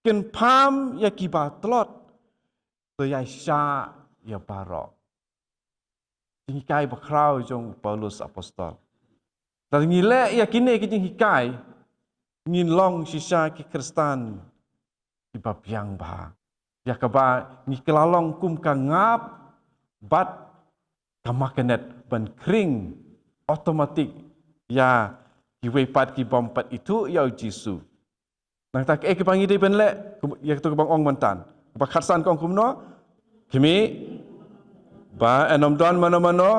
kynpham ïa kiba tlot, to ïaishah ïa baroh. Jinghikai bakhraw jong u Paulus Apostol. Lada ngi leh ïa kine ki jinghikai, ngin long shisha ki Khristan kiba biang bha, ïa kaba ngi kylla long kum ka ngap bad ka magnet ban khring automatic ïa kiwei pat ki bym pat ithuh ïa U Jisu. Nangta kaei kaba ngi dei ban leh? Kum, ïa kato kaba nga ong mynta, kaba khatsan ka ong kumno? Khmih, ba yn ym don mano mano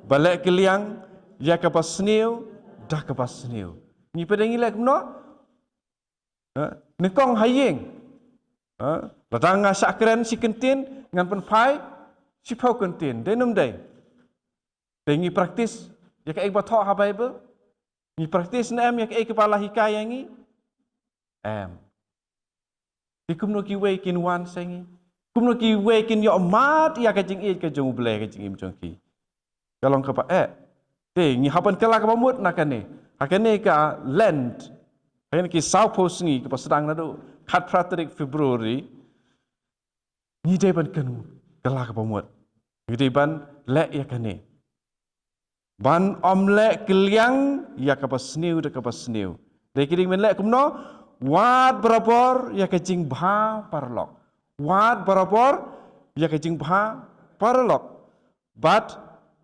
ba leh kylliang ïa kaba sniew da kaba sniew. Ngi pat de ngi leh kumno? Ha? Nyngkong ha ïing, ha? Lada nga shah kren shi kyntien, ngan pynphai shiphew kyntien, dei ne ym dei? Te ngi practice ïa kaei ba thoh ha Bible? Ngi practice ne em ïa kaei kaba la hikai ïa ngi? Em. Te kumno kiwei kin wan sha ngi? Kumno kiwei kin ïoh mad ïa ka jingïeit ka jong U Blei ha ka jingim jong ki? Ka long kaba eh. Te ngi hap ban kylla kaba mut na kane, ha kane ka Lent, ha kane ki sawphew sngi kiba sdang naduh khatphra tarik February. Ngi dei ban kyn, kylla kaba mut. Ngi dei ban leh ïa kane, ban ym leh kylliang ïa kaba sniew da kaba sniew. Dei ki dei ban leh kumno? Wad barabor ïa ka jingbha paralok. Wad barabor ïa ka jingbha paralok. Bad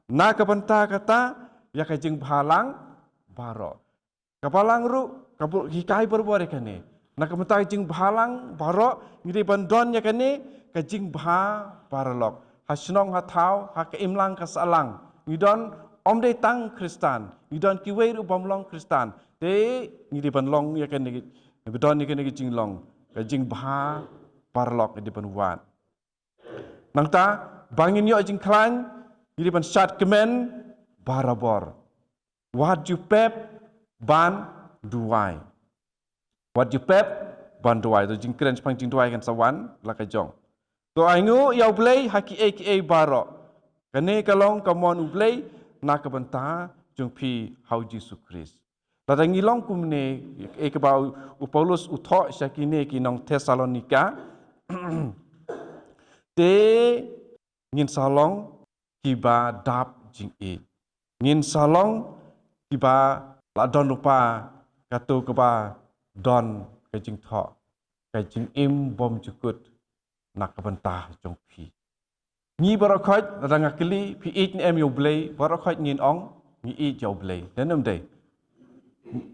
na ka bynta kata, ïa ka jingbhalang baroh. Ka Balang ruh ka bun, hikai barabor ïa kane. Na ka bynta ka jingbhalang baroh, ngi dei ban don ïa kane ka jingbha paralok. Ha shnong ha thaw, ha ka imlang ka sahlang, ngi don, ym dei tang Khristan, ngi don kiwei ruh bym long Khristan. Te ngi dei ban long ïa kane, ngi dei ban don ïa kane ka jinglong, ka jingbha paralok ngi dei ban wad. Nangta, ba ngin ïoh jingkhlaiñ, ngi dei ban shad kmen barabor. Wat ju pep ban duwai. Wat ju pep ban duwai. To jingkren shaphang jingduwai kan sa wan la ka jong. To ainguh ïa U Blei ha kiei kiei baroh. Kane ka long ka mon U Blei na ka bynta jong phi ha U Jisu Khrist. Lada ngi long kumne, eh, kaba u, u Paulus u thoh sha kine ki nong Thessalonika. Te ngin sa long kiba dap jingïeit. Ngin sa long kiba la don lypa kato kaba don ka jingthoh, ka jingim bymjukut na ka bynta jong phi. Ngi baroh khoit, lada nga kylli, phi ïeit ne em ïa U Blei, baroh khoit ngin ong ngi ïeit ïa U Blei. Dei ne ym dei?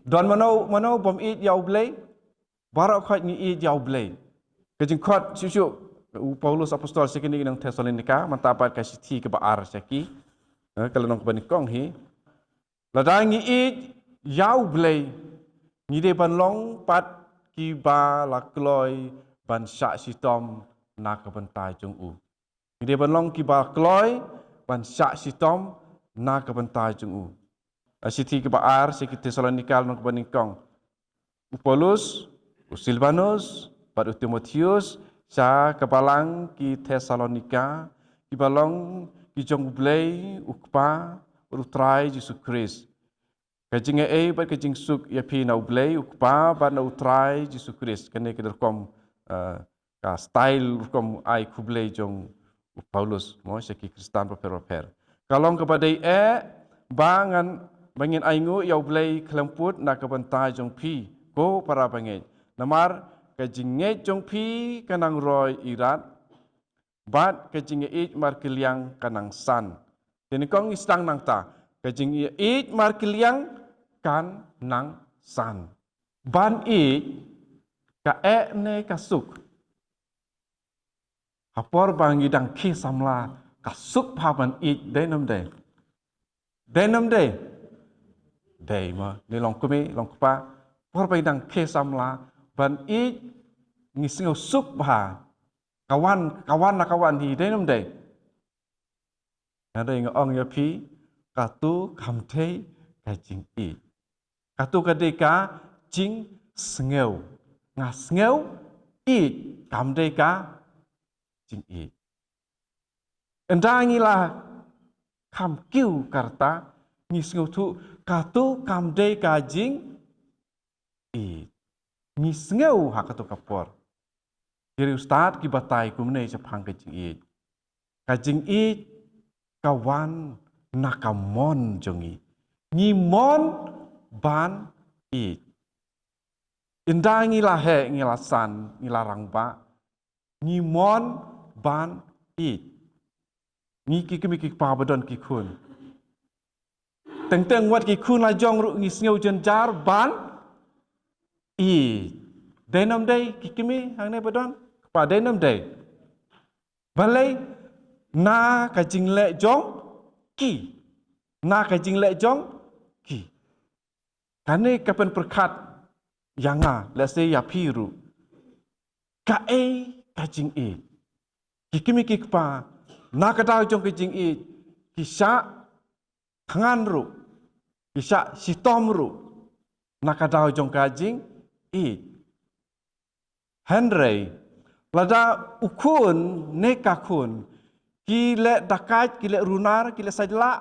Don mano mano bym ïeit ïa U Blei? Baroh khoit ngi ïeit ïa U Blei. Ka jingkhot shuh shuh u Paulus apostol sha kine ki nong Thessalonika, mynta pat ka shithi kaba ar sha ki. Eh, ka lynnong kaba nyngkong hi. Lada ngi ïeit ïa U Blei, ngi dei ban long pat kiba la kloi ban shah shitom na ka bynta jong u. Ngi dei ban long kiba kloi ban shah shitom na ka bynta jong u. Ha shithi kaba ar sha ki Thessalonika lynnong kaba nyngkong. U Paulus, u Silvanus, bad u Timotheus, sha ka balang ki Thessalonika, kiba long ki jong U Blei, u Kpa, bad u Trai Jisu Khrist. Ka jingaiei bad ka jingsuk ïa phi na U Blei, u Kpa, bad na u Trai Jisu Khrist. Kane ka dei rukom, eh, ka style rukom ai khublei jong u Paulus, mo, sha ki Khristan bapher bapher. Ka long kaba dei eh, ba ngan, ba ngin ainguh ïa U Blei khlem pud na ka bynta jong phi, ko para bangeit. Namar ka jingngeit jong phi ka nang roi irat, bad ka jingïeit markylliang ka nang san. Te nyngkong ngi sdang nangta, ka jingïeit markylliang kan nang san. Ban ïeit ka eh ne ka suk? Ha por ba ngi dang khie samla, ka suk bha ban ïeit, dei ne ym dei? Dei ne ym dei? Dei mo, ne long kmie, long kpa, por ba ngi dang khie samla, ban ïeit ngi sngew suk bha. Ka wan, ka wan na ka wan hi, dei ne ym dei? Hynrei nga ong ïa phi, kato kam dei ka jingïeit. Kato ka dei ka jingsngew. Nga sngew ïeit, kam dei ka jingïeit. Ynda ngi la kham kiew ka rta, ngi sngewthuh, kato kam dei ka jingïeit. Ngi sngew ha kato ka por. Ki riewstad ki batai kumne shaphang ka jingïeit. Ka jingïeit ka wan na ka mon jong ngi. Ngi mon ban ïeit. Ynda ngi la heh, ngi la san, ngi la rangbah, ngi mon ban ïeit. Ngi ki kmie ki kpa ba don ki khun. Teng teng wat ki khun la jong ruh ngi sngew jynjar ban ïeit. Dei ne ym dei ki kmie hangne ba don? Kpa, dei ne ym dei? Balei? Na ka jingleh jong ki. Na ka jingleh jong ki. Kane ka pynpyrkhat ïa nga, lehse ïa phi ruh. Kaei ka jingïeit? Ki kmie ki kpa, na ka daw jong ka jingïeit, ki shah khngan ruh, ki shah shitom ruh, na ka daw jong ka jingïeit. Hynrei, lada u khun ne ka khun ki leh dakait, ki leh runar, ki leh saitlah,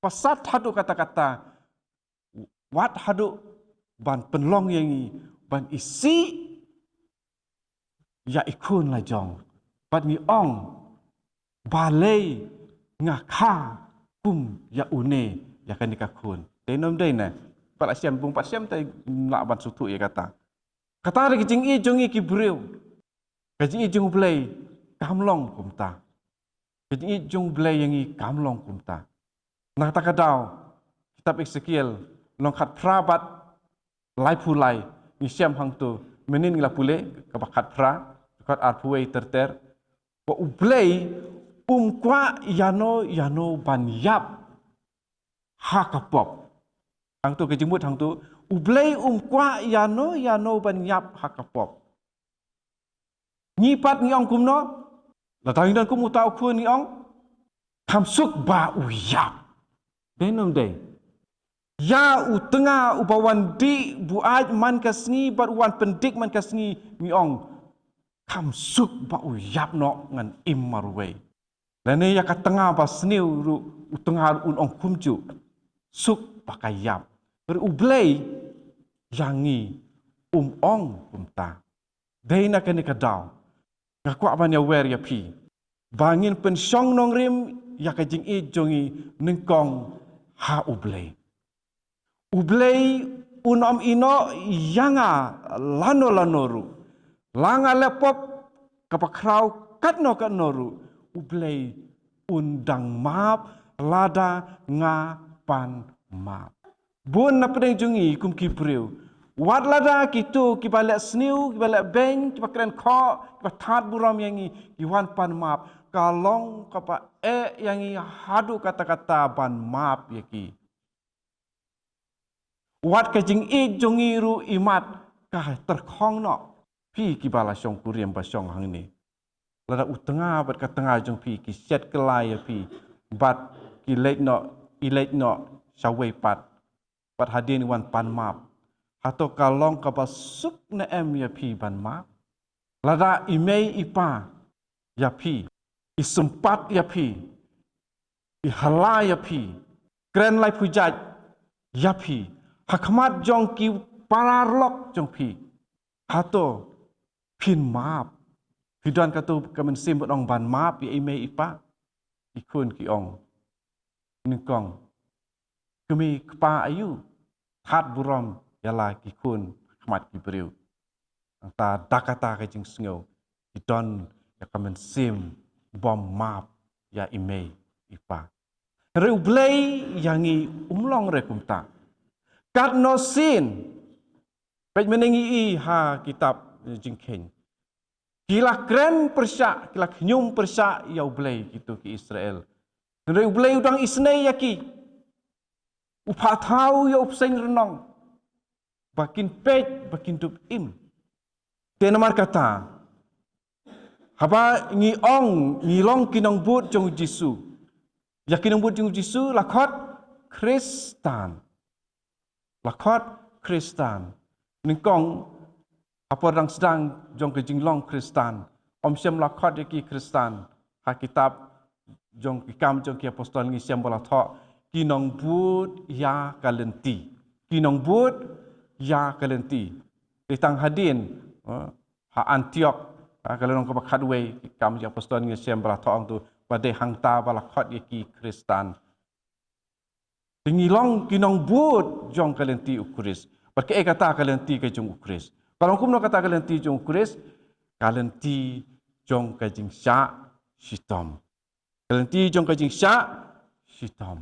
pasat haduh katta katta, wat haduh ban pynlong ïa ngi ban isih ïa i khun la jong. Bad ngi ong, balei nga kha kum ïa une, ïa kane ka khun? Dei ne ym dei ne? Pat la shem, bun pat shem te lah ban sngewthuh ïa kata. Kata dei ka jingïeit jong ngi ki briew. Ka jingïeit jong U Blei kam long kumta. Ka jingïeit jong U Blei ïa ngi kam long kumta. Na kata ka daw, kitab Esekiel, lynnong khatphra bad laiphew lai, ngi shem hangto, mynnin ngi la pule, kaba khatphra, dkhot arphew wei ter ter. Ba U Blei um kwah ïano ïano ban ïap ha ka pop. Hangto ka jingmut hangto, U Blei um kwah ïano ïano ban ïap ha ka pop. Ngi pat ngi ong kumno? Lada ngi don kum uta u khun ngi ong, kham suk ba u ïap. Dei ne ym dei? Ïa u tnga uba wan dih buaid man ka sngi bad u wan pyndik man ka sngi ngi ong, kham suk ba u ïap noh, ngan im marwei. Lane ïa ka tnga ba sniew ruh, u tnga ruh un ong kumjuh, suk ba ka ïap. Hynrei U Blei ïa ngi um ong kumta. Dei na kane ka daw nga kwah ban ïawer ïa phi ba ngin pynshong nongrim ïa ka jingïeit jong ngi nyngkong ha U Blei. U Blei un ym ïehnoh ïa nga lano lano ruh. La nga leh pop kaba khraw katno katno ruh, U Blei un dang map lada nga pan map. Bun na pdeng jong ngi kum ki briew, Wat lada kito kiba leh sniew, kiba leh beiñ, kiba kren khoh, kiba thad burom ïa ngi, ki wan pan map, ka long kaba eh ïa ngi haduh katta katta ban map ïa ki. Wat ka jingïeit jong ngi ruh imat ka tyrkhong noh. Phi kiba la shong kurim ba shong hangne, lada u tnga bad ka tnga jong phi ki shet kylla ïa phi, bad ki leit noh, i leit noh shawei pat, bad hadien wan pan map, hato ka long kaba suk ne em ïa phi ban map? Lada i mei i pa ïa phi, i sympat ïa phi, i hala ïa phi, kren laiphew jait ïa phi ha khmat jong ki paralok jong phi, hato phin map? Phi don katto ka mynsiem ban ong ban map ïa i mei i pa? Ki khun ki ong, nyngkong, kmie kpa aïu, thad burom ïa la ki khun ha khmat ki briew. Nangta da kata ka jingsngew ki don ïa ka mynsiem bym map ïa i mei i pa. Hynrei U Blei ïa ngi um long re kumta. Katno sien, peit mynne ngi i ha kitab Jingkheiñ, ki la kren pyrshah, ki la khñium pyrshah ïa U Blei kito ki Israel. Hynrei U Blei u dang isynei ïa ki, u pha thaw ïa u bseiñ rnong ba kin peit, ba kin dup im. Te namar kata, haba ngi ong ngi long ki nongbud jong U Jisu, ïa ki nongbud jong U Jisu la khot Khristan. La khot Khristan. Nyngkong, ha por dang sdang jong ka jinglong Khristan, ym shym la khot ïa ki Khristan. Ha kitab jong ki Kam jong ki Apostol ngi shem ba la thoh, ki nongbud ïa ka lynti. Ki nongbud ïa ka lynti. Te tang hadien, eh, ha Antiok, ha ka lynnong kaba khatwei, ki Kam jong ki Apostol ngi shem ba la thoh ong tu, ba dei hangta ba la khot ïa ki Khristan. Te ngi long ki nongbud jong ka lynti U Khrist. Bad kaei kata ka lynti ka jong U Khrist? Ka long kumno kata ka lynti jong U Khrist? Ka lynti jong ka jingshah shitom. Ka lynti jong ka jingshah shitom.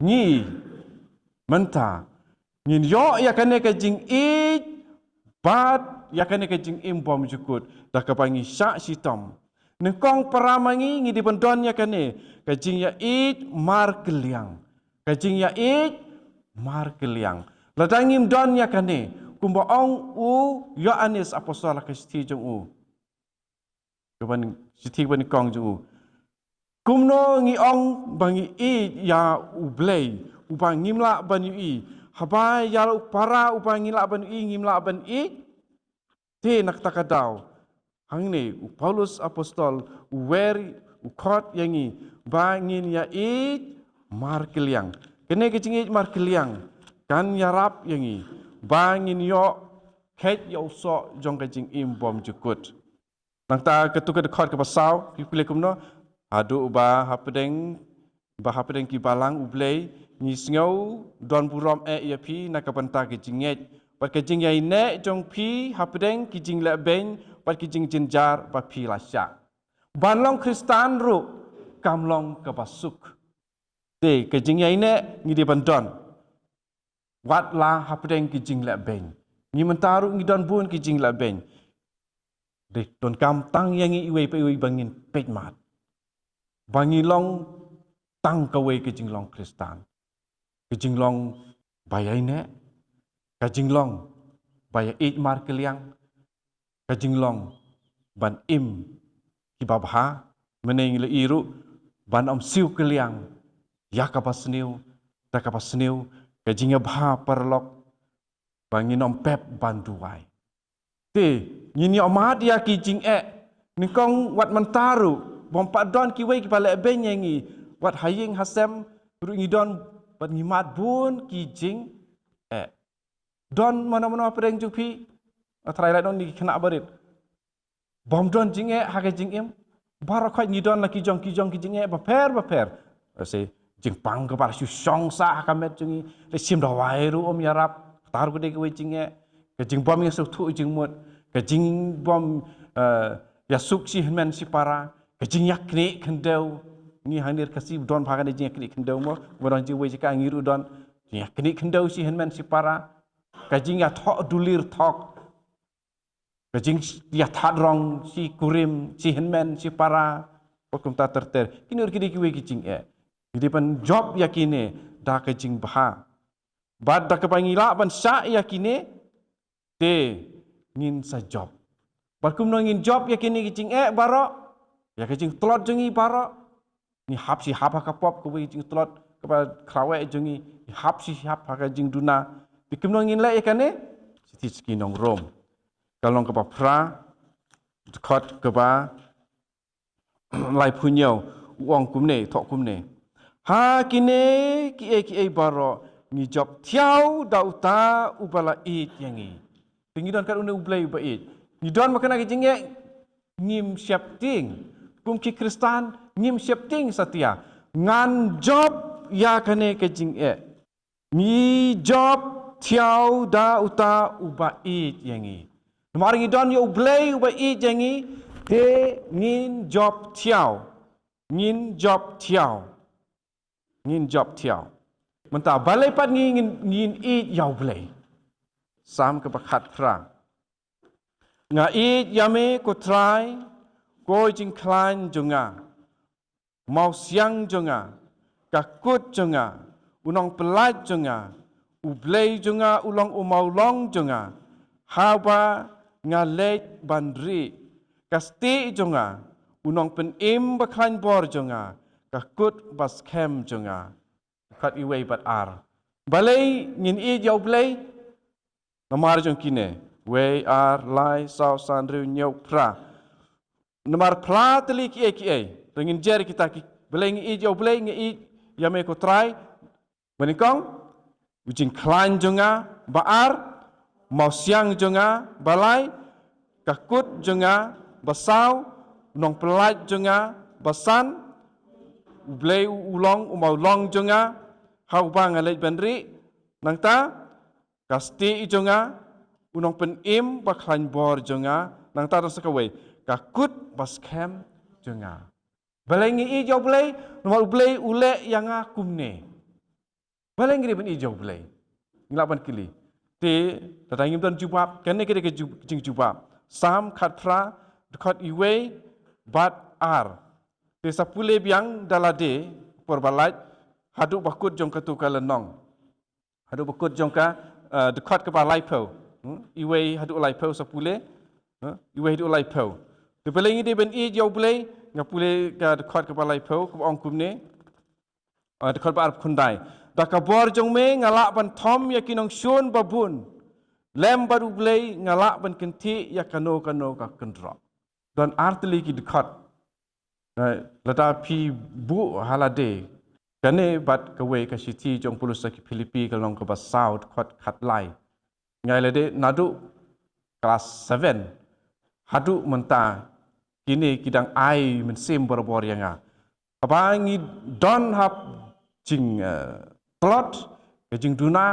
Ngi mynta ngin ïoh ïa kane ka jingïeit bad ïa kane ka jingim bymjukut da kaba ngi shah shitom. Nyngkong para ma ngi, ngi dei ban don ïa kane ka jingïaieit markylliang. Ka jingïaieit markylliang. Lada ngim don ïa kane, kumba ong u Ïoannis Apostol ha ka shithi jong u, kaba nyngkong, shithi kaba nyngkong jong u. Kumno ngi ong ba ngi ïeit ïa U Blei uba ngim lah ban ïohi, haba ïa u para uba ngi lah ban ïohi ngim lah ban ïeit? Te na kata ka daw hangne u Paulus Apostol u wer, u khot ïa ngi ba ngin ïaieit markylliang. Kane ka jingïeit markylliang kan ïarap ïa ngi ba ngin ïoh kheit ïa u soh jong ka jingim bymjukut. Nangta katto ka dkhot kaba saw, ki pule kumno? Haduh ba hapdeng, ba hapdeng ki balang U Blei ngi sngew don burom eh ïa phi na ka bynta ka jingngeit bad ka jingïaineh jong phi hapdeng ki jinglehbeiñ bad ki jingjynjar ba phi la shah. Ban long Khristan ruh kam long kaba suk. Te ka jingïaineh ngi dei ban don. Wat la hapdeng ki jinglehbeiñ. Ngi mynta ruh ngi don bun ki jinglehbeiñ. Dei donkam tang ïa ngi iwei pa iwei ba ngin peit mad, ba ngi long tang kawei ka jinglong Khristan. Ka jinglong ba ïaineh, ka jinglong ba ïaieit markylliang, ka jinglong ban im kiba bha, mynne ngi la ïohi ruh ban ym siew kylliang ïa kaba sniew da kaba sniew, ka jingïabha paralok, ba ngin ym pep ban duwai. Te ngin ïohmad ïa ki jingeh. Nyngkong wat mynta ruh bym pat don kiwei kiba lehbeiñ ïa ngi, wat ha ïing ha sem ruh ngi don bad ngi mad bun ki jingeh. Don mano mano hapdeng jong phi? Nga tharai lehse don ki khynnah barit bym don jingeh ha ka jingim. Baroh khoit ngi don la ki jong ki jong ki jingeh bapher bapher. Lehse jingpang kaba la shu shong sah ha ka met jong ngi, lehse shim dawai ruh ym ïarap. Kata ruh ka dei kawei jingeh. Ka jingbym ïasngewthuh jingmut, ka jingbym, eh, ïasuk shi hynmen shi para, ka jingïaknieh khyndew. Ngi hangne ha Khasi don bha kane jingïaknieh khyndew mo, ba don jingwei jaka ngi ruh don. Jingïaknieh khyndew shi hynmen shi para. ka jingïathoh dulir thok, ka jingïathadrang shi kurim, shi hynmen, shi para, bad kumta ter ter. Kine ruh ki dei kiwei ki jingeh. Ngi dei ban jop ïa kine da ka jingbha. Bad da kaba ngi lah ban shah ïa kine, te ngin sa jop. Bad kumno ngin jop ïa kine ki jingeh baroh, ïa ka jingtlot jong ngi baroh? Ngi hap shi hap ha ka pop, kaba ka jingtlot kaba khraweh jong ngi, ngi hap shi hap ha ka jingduna. Te kumno ngin leh ïa kane? Shithi sha ki nong Rom, ka lynnong kaba phra, dkhot kaba laiphew hynñiew, u ong kumne, thoh kumne: Ha kine kiei kiei baroh ngi jop thiaw da uta uba la ïeit ïa ngi. Te ngi don kat une U Blei uba ïeit. Ngi don ma kane ka jingeh, ngim sheptieng. Kum ki Khristan, ngim sheptieng satia. Ngan jop ïa kane ka jingeh. Ngi jop thiaw da uta uba ïeit ïa ngi. Namar ngi don ïa U Blei uba ïeit ïa ngi, te ngin jop thiaw. Ngin jop thiaw. Ngin jop thiaw. Mynta balei pat ngi ngin, ngin ïeit ïa U Blei? Salm kaba khatphra. Nga ïeit ïa me ko Trai, ko jingkhlaiñ jong nga, mawsiang jong nga, ka kut jong nga, u nongpyllait jong nga, U Blei jong nga u long u mawlong jong nga, haba nga leit ban rieh, ka stieh jong nga, u nongpynim ba khlaiñ bor jong nga, ka kut ba skhem jong nga. Dkhot iwei bad ar. Balei ngin ïeit ïa U Blei? Namar jong kine, wei, ar, lai, saw, san, hynriew, hynñiew, phra. Namar phra tylli kiei kiei. Te ngin jer kita ki, balei ngi ïeit ïa U Blei, ngi ïeit ïa me ko Trai. Ba nyngkong, u jingkhlaiñ jong nga, ba ar, mawsiang jong nga, ba lai, ka kut jong nga, ba saw, u nongpyllait jong nga, ba san, U Blei u, u long u mawlong jong nga, ha uba nga leit ban rieh, nangta, ka stieh jong nga, u nongpynim ba khlaiñ bor jong nga, nangta don sa kawei, ka kut ba skhem jong nga. Balei ngi ïeit ïa U Blei? Namar U Blei u leh ïa nga kumne. Balei ngi dei ban ïeit ïa U Blei? Ngi lah ban kylli. Te, lada ngim don jubab, kane ka dei ka ju-, jingjubab. Salm khatphra, dkhot iwei bad ar. Te sa pule biang da lade, por ba lait, haduh ba kut jong katu ka lynnong. Haduh ba kut jong ka, eh, dkhot kaba laiphew. Hmm? Iwei haduh laiphew sa pule. Hmm? Iwei haduh laiphew. Te balei ngi dei ban ïeit ïa U Blei, nga pule ka dkhot kaba laiphew, kaba ong kumne. Eh, dkhot ba arphew khyndai. Da ka bor jong me nga lah ban thom ïa ki nongshun babun. Lem bad U Blei nga lah ban kynthih ïa kano kano ka kynroh. Don ar tylli ki dkhot. Na, lada phi buh ha lade kane bad kawei ka shithi jong u Paulus sha ki Philippi ka lynnong kaba saw dkhot khatlai. Nga ïalade naduh klas seven haduh mynta, kine ki dang ai mynsiem barabor ïa nga. Haba ngi don ha jing, eh, tlot, ka jingduna,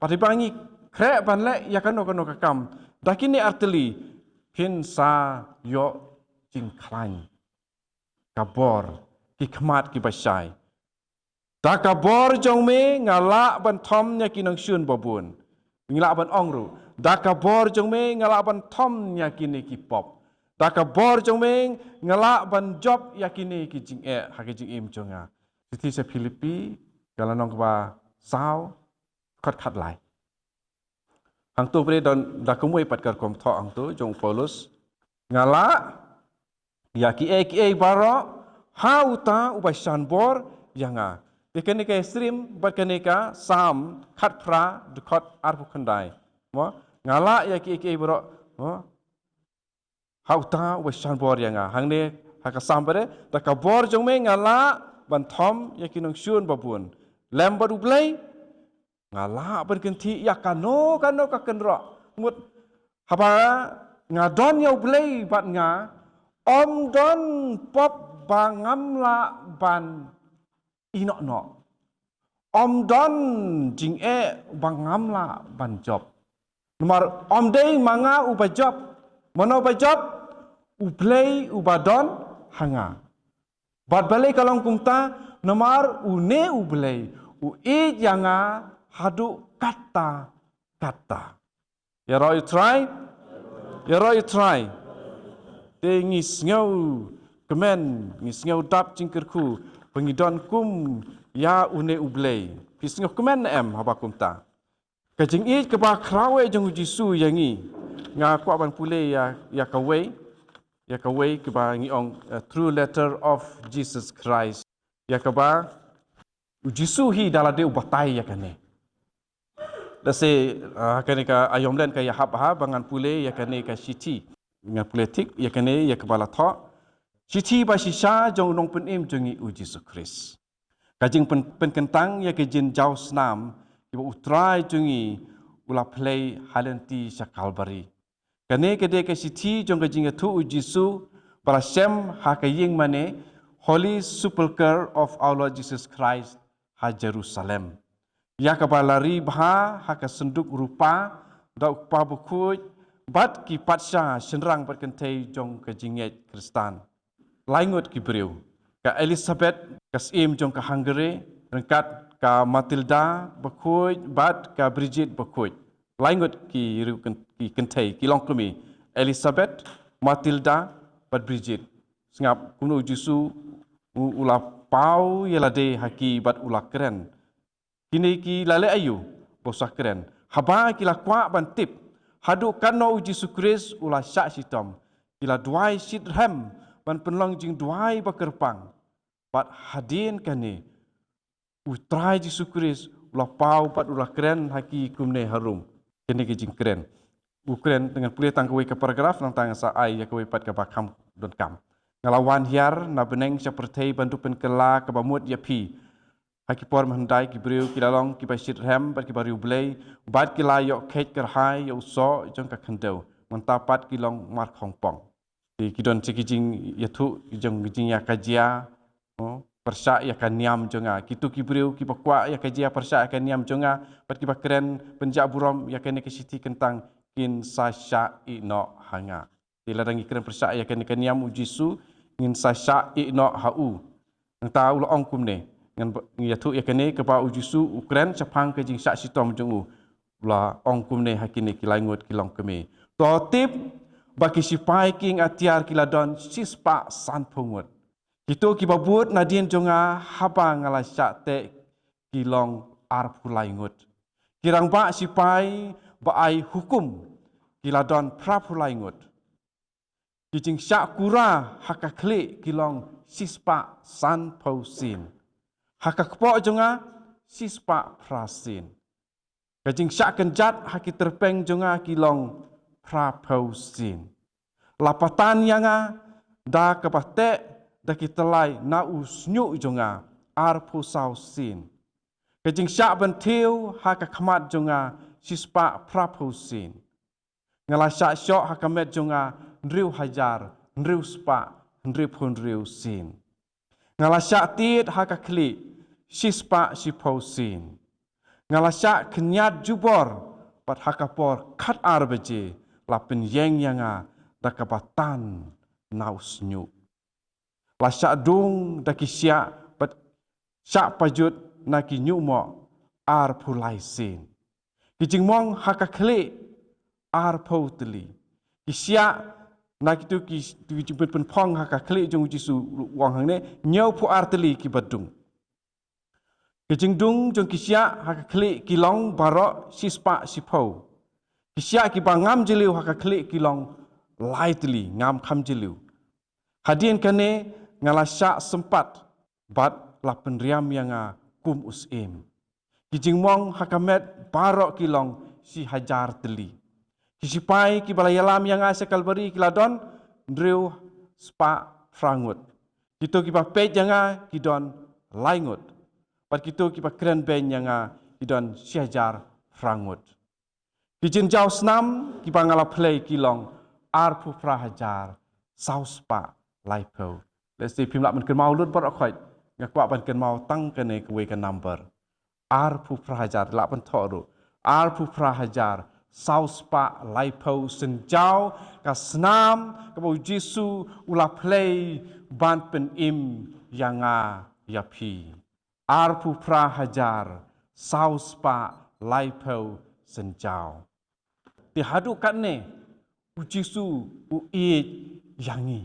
bad haba ngi khreh ban leh ïa kano kano ka kam, da kine ar tylli phin sa ïoh jingkhlaiñ. Ka bor, ki khmat kiba shai. Da ka bor jong me nga lah ban thom ïa ki nongshun babun. Nga lah ban ong ruh, da ka bor jong me nga lah ban thom ïa kine ki pop. Da ka bor jong me nga lah ban jop ïa kine ki jingeh ha ki jingim jong nga. Shithi sha Philippi, ka lynnong kaba saw, dkhot khatlai. Hangto phi don da kumwei pat ka rukom thoh hangto jong u Paulus. Nga lah ïa kiei kiei baroh ha uta uba shan bor ïa nga. Te kane ka ïasyriem bad kane ka Salm khatphra dkhot arphew khyndai. Mo, nga lah ïa kiei kiei baroh, mo, ha uta uba shan bor ïa nga. Hangne ha ka Salm pat, da ka bor jong me nga lah ban thom ïa ki nongshun babun. Lem bad U Blei nga lah ban kynthih ïa kano kano ka kynroh. Mut haba nga don ïa U Blei bad nga, ym don pop ba ngam lah ban ïehnoh noh. Ym don jingeh ba ngam lah ban jop. Namar ym dei ma nga uba jop. Mano ba jop? U Blei uba don ha nga. Bad balei ka long kumta? Namar une U Blei u ïeit ïa nga haduh katta katta. Ïaroh ïa u Trai. Ïaroh ïa u Trai. Te ngi sngew kmen, ngi sngew dap jingkyrkhu ba ngi don kum ïa une u Blei. Phi sngew kmen em haba kumta? Ka jingïeit kaba khraw eh jong u Jisu ïa ngi. Nga kwah ban pule ïa, ïa kawei, ïa kawei kaba ngi ong, uh, True Letter of Jesus Christ. Ïa kaba u Jisu hi da lade u batai ïa kane. Da se, uh, kane ka aïom len ka ïahap ha ba ngan pule ïa kane ka shithi. Ngan pule thik ïa kane ïa kaba la thoh. Shithi ba shisha jong u Nongpynim jong ngi u Jisu Khrist. Ka jingpyn-, pynkyntang ïa ka jingjaw snam, ïa ba u Trai jong ngi u la plie ha lynti sha Kalbari. Kane ka dei ka shithi jong ka jingïathuh u Jisu, ba la shem ha ka ïing mane, Holy Sepulchre of Our Lord Jesus Christ, ha Jerusalem. Ïa kaba la ri bha ha ka synduk rupa, da u kpa bakhuid, bad ki patsha shynrang bad kynthei jong ka jingngeit Khristan. Lai ngut ki briew. Ka Elizabeth, ka syiem jong ka Hungary, ryngkat ka Matilda bakhuid, bad ka Bridget bakhuid. Lai ngut ki riew kyn-, ki kynthei, ki longkmie. Elizabeth, Matilda, bad Bridget. Sngap, kumno u Jisu, u, u la paw ïa lade ha ki bad u la kren. Kine ki la leh aïu, ba u sa kren. Haba ki la kwah ban tip haduh katno u Jisu Khrist u la shah shitom, ki la duwai shitrhem ban pynlong jingduwai ba kyrpang. Bad hadien kane, u Trai Jisu Khrist u la paw bad u la kren ha ki kumne harum. Kane ka jingkren. U kren, te ngan pule tang kawei ka paragraph, nangta ngan sa ai ïa kawei pat kaba kham donkam. Nga la wan hiar na bneng sha pyrthei ban dup pynkylla kaba mut ïa phi. Ha ki por mynhyndai ki briew ki la long kiba shitrhem bad kiba riewblei, bad ki la ïoh kheit kyrhai ïa u soh jong ka khyndew. Mynta pat ki long markhongpong. Ki, ki don sa ki jingïathuh, ki jong, ki jingïakajia, oh, pyrshah ïa ka niam jong nga. Kito ki briew kiba kwah ïakajia pyrshah ïa ka niam jong nga, bad kiba kren pynjah burom ïa kane ka shithi kyntang, kin sa shah ïeh noh ha nga. Te lada ngi kren pyrshah ïa kane ka niam u Jisu, ngin sa shah ïeh noh ha u. Nangta u la ong kumne, ngan ba-, ngi ïathuh ïa kane kaba u Jisu u kren shaphang ka jingshah shitom jong u. U la ong kumne ha kine ki lai ngut ki longkmie. To tip ba ki shipai kieng atiar ki la don shispah sanphew ngut. Kito kiba bud nadien jong nga haba nga la shah teh ki long arphew lai ngut. Ki rangbah shipai ba ai hukum ki la don phraphew lai ngut. Ki jingshah kura ha ka khlieh ki long shispah sanphew sien. Ha ka kpoh jong nga shispah phra sien. Ka jingshah kynjat ha ki tyrpeng jong nga ki long phraphew sien. La patan ïa nga da kaba teh da ki tyllai na u shñiuh jong nga arphew saw sien. Ka jingshah bynthiew ha ka khmat jong nga shispah phraphew sien. Nga la shah shoh ha ka met jong nga hynriew hajar hynriew spah hynriewphew hynriew sien. Nga la shah tied ha ka khlieh shispah shiphew sien. Nga la shah khynñiat jubor, bad ha ka por khatar baje la pynïeng ïa nga da kaba tan na u shñiuh. La shah dung da ki shiah bad shah pajut na ki ñiuhmoh arphew lai sien. Ki jingmong ha ka khlieh arphew tylli. Ki shiah na kito ki, ki jingpynphong ha ka khlieh jong u Jisu, u ong hangne, hynñiewphew ar tylli kiba dung. Ki jingdung jong ki shiah ha ka khlieh ki long baroh shispah shiphew. Ki shiah kiba ngam jylliew ha ka khlieh ki long lai tylli, ngam kham jylliew. Hadien kane nga la shah sympat bad la pynriam ïa nga kum u syiem. Ki jingmong ha ka met baroh ki long shi hajar tylli. Ki shipai kiba la ïalam ïa nga sha Kalbari ki la don hynriew spah phra ngut. Kito kiba peit ïa nga ki don lai ngut. Bad kito kiba kren beiñ ïa nga ki don shi hajar phra ngut. Ki jingjaw snam kiba nga la plie ki long arphew phra hajar saw spah laiphew. Lehse phim lah ban kynmaw lut baroh khoit, nga kwah ban kynmaw tang kane kawei ka number. Arphew phra hajar, lah ban thoh ruh. Arphew phra hajar saw spah laiphew synjaw ka snam kaba u Jisu u la plie ban pynim ïa nga ïa phi. Arphew phra hajar saw spah laiphew synjaw. Te haduh katne, u Jisu u ïeit ïa ngi.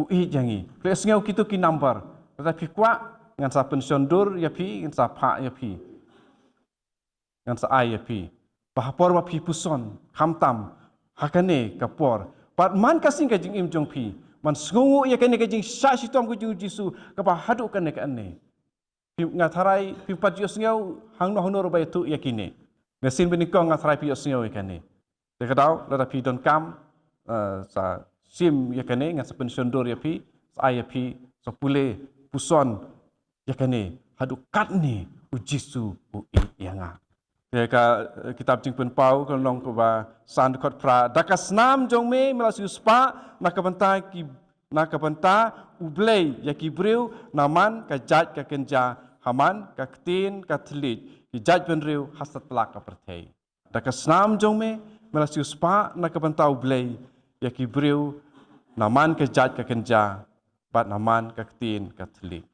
U ïeit ïa ngi. Phi sngew kito ki number. Lada phi kwah, ngan sa pynshon dur ïa phi, ngan sa phah ïa phi. Ngan sa ai ïa phi. Ba ha por ba phi puson, khamtam, ha kane ka por. Bad man ka sngi ka jingim jong phi. Man sngewnguh ïa kane ka jingshah shitom ka jong u Jisu, kaba haduh kane kane. Phi, nga tharai phi pat ju sngew hangno hangno ruh ba ïathuh ïa kine. Nga sien banyngkong nga tharai phi ju sngew ïa kane. Te ka daw, lada phi donkam, eh, sa shim ïa kane, ngan sa pynshon dur ïa phi, sa ai ïa phi, sa pule, puson ïa kane, haduh katne u Jisu u ïeit ïa nga. Te ka, eh, kitab Jingpynpaw ka long kaba san dkhot phra, da ka snam jong me me la siewspah na ka bynta ki, na ka bynta U Blei ïa ki briew, na man ka jait ka kynja, ha man ka ktien ka thylliej, ki jait bynriew ha satlak ka pyrthei. Da ka snam jong me me la siewspah na ka bynta U Blei ïa ki briew, na man ka jait ka kynja, bad na man ka ktien ka thylliej.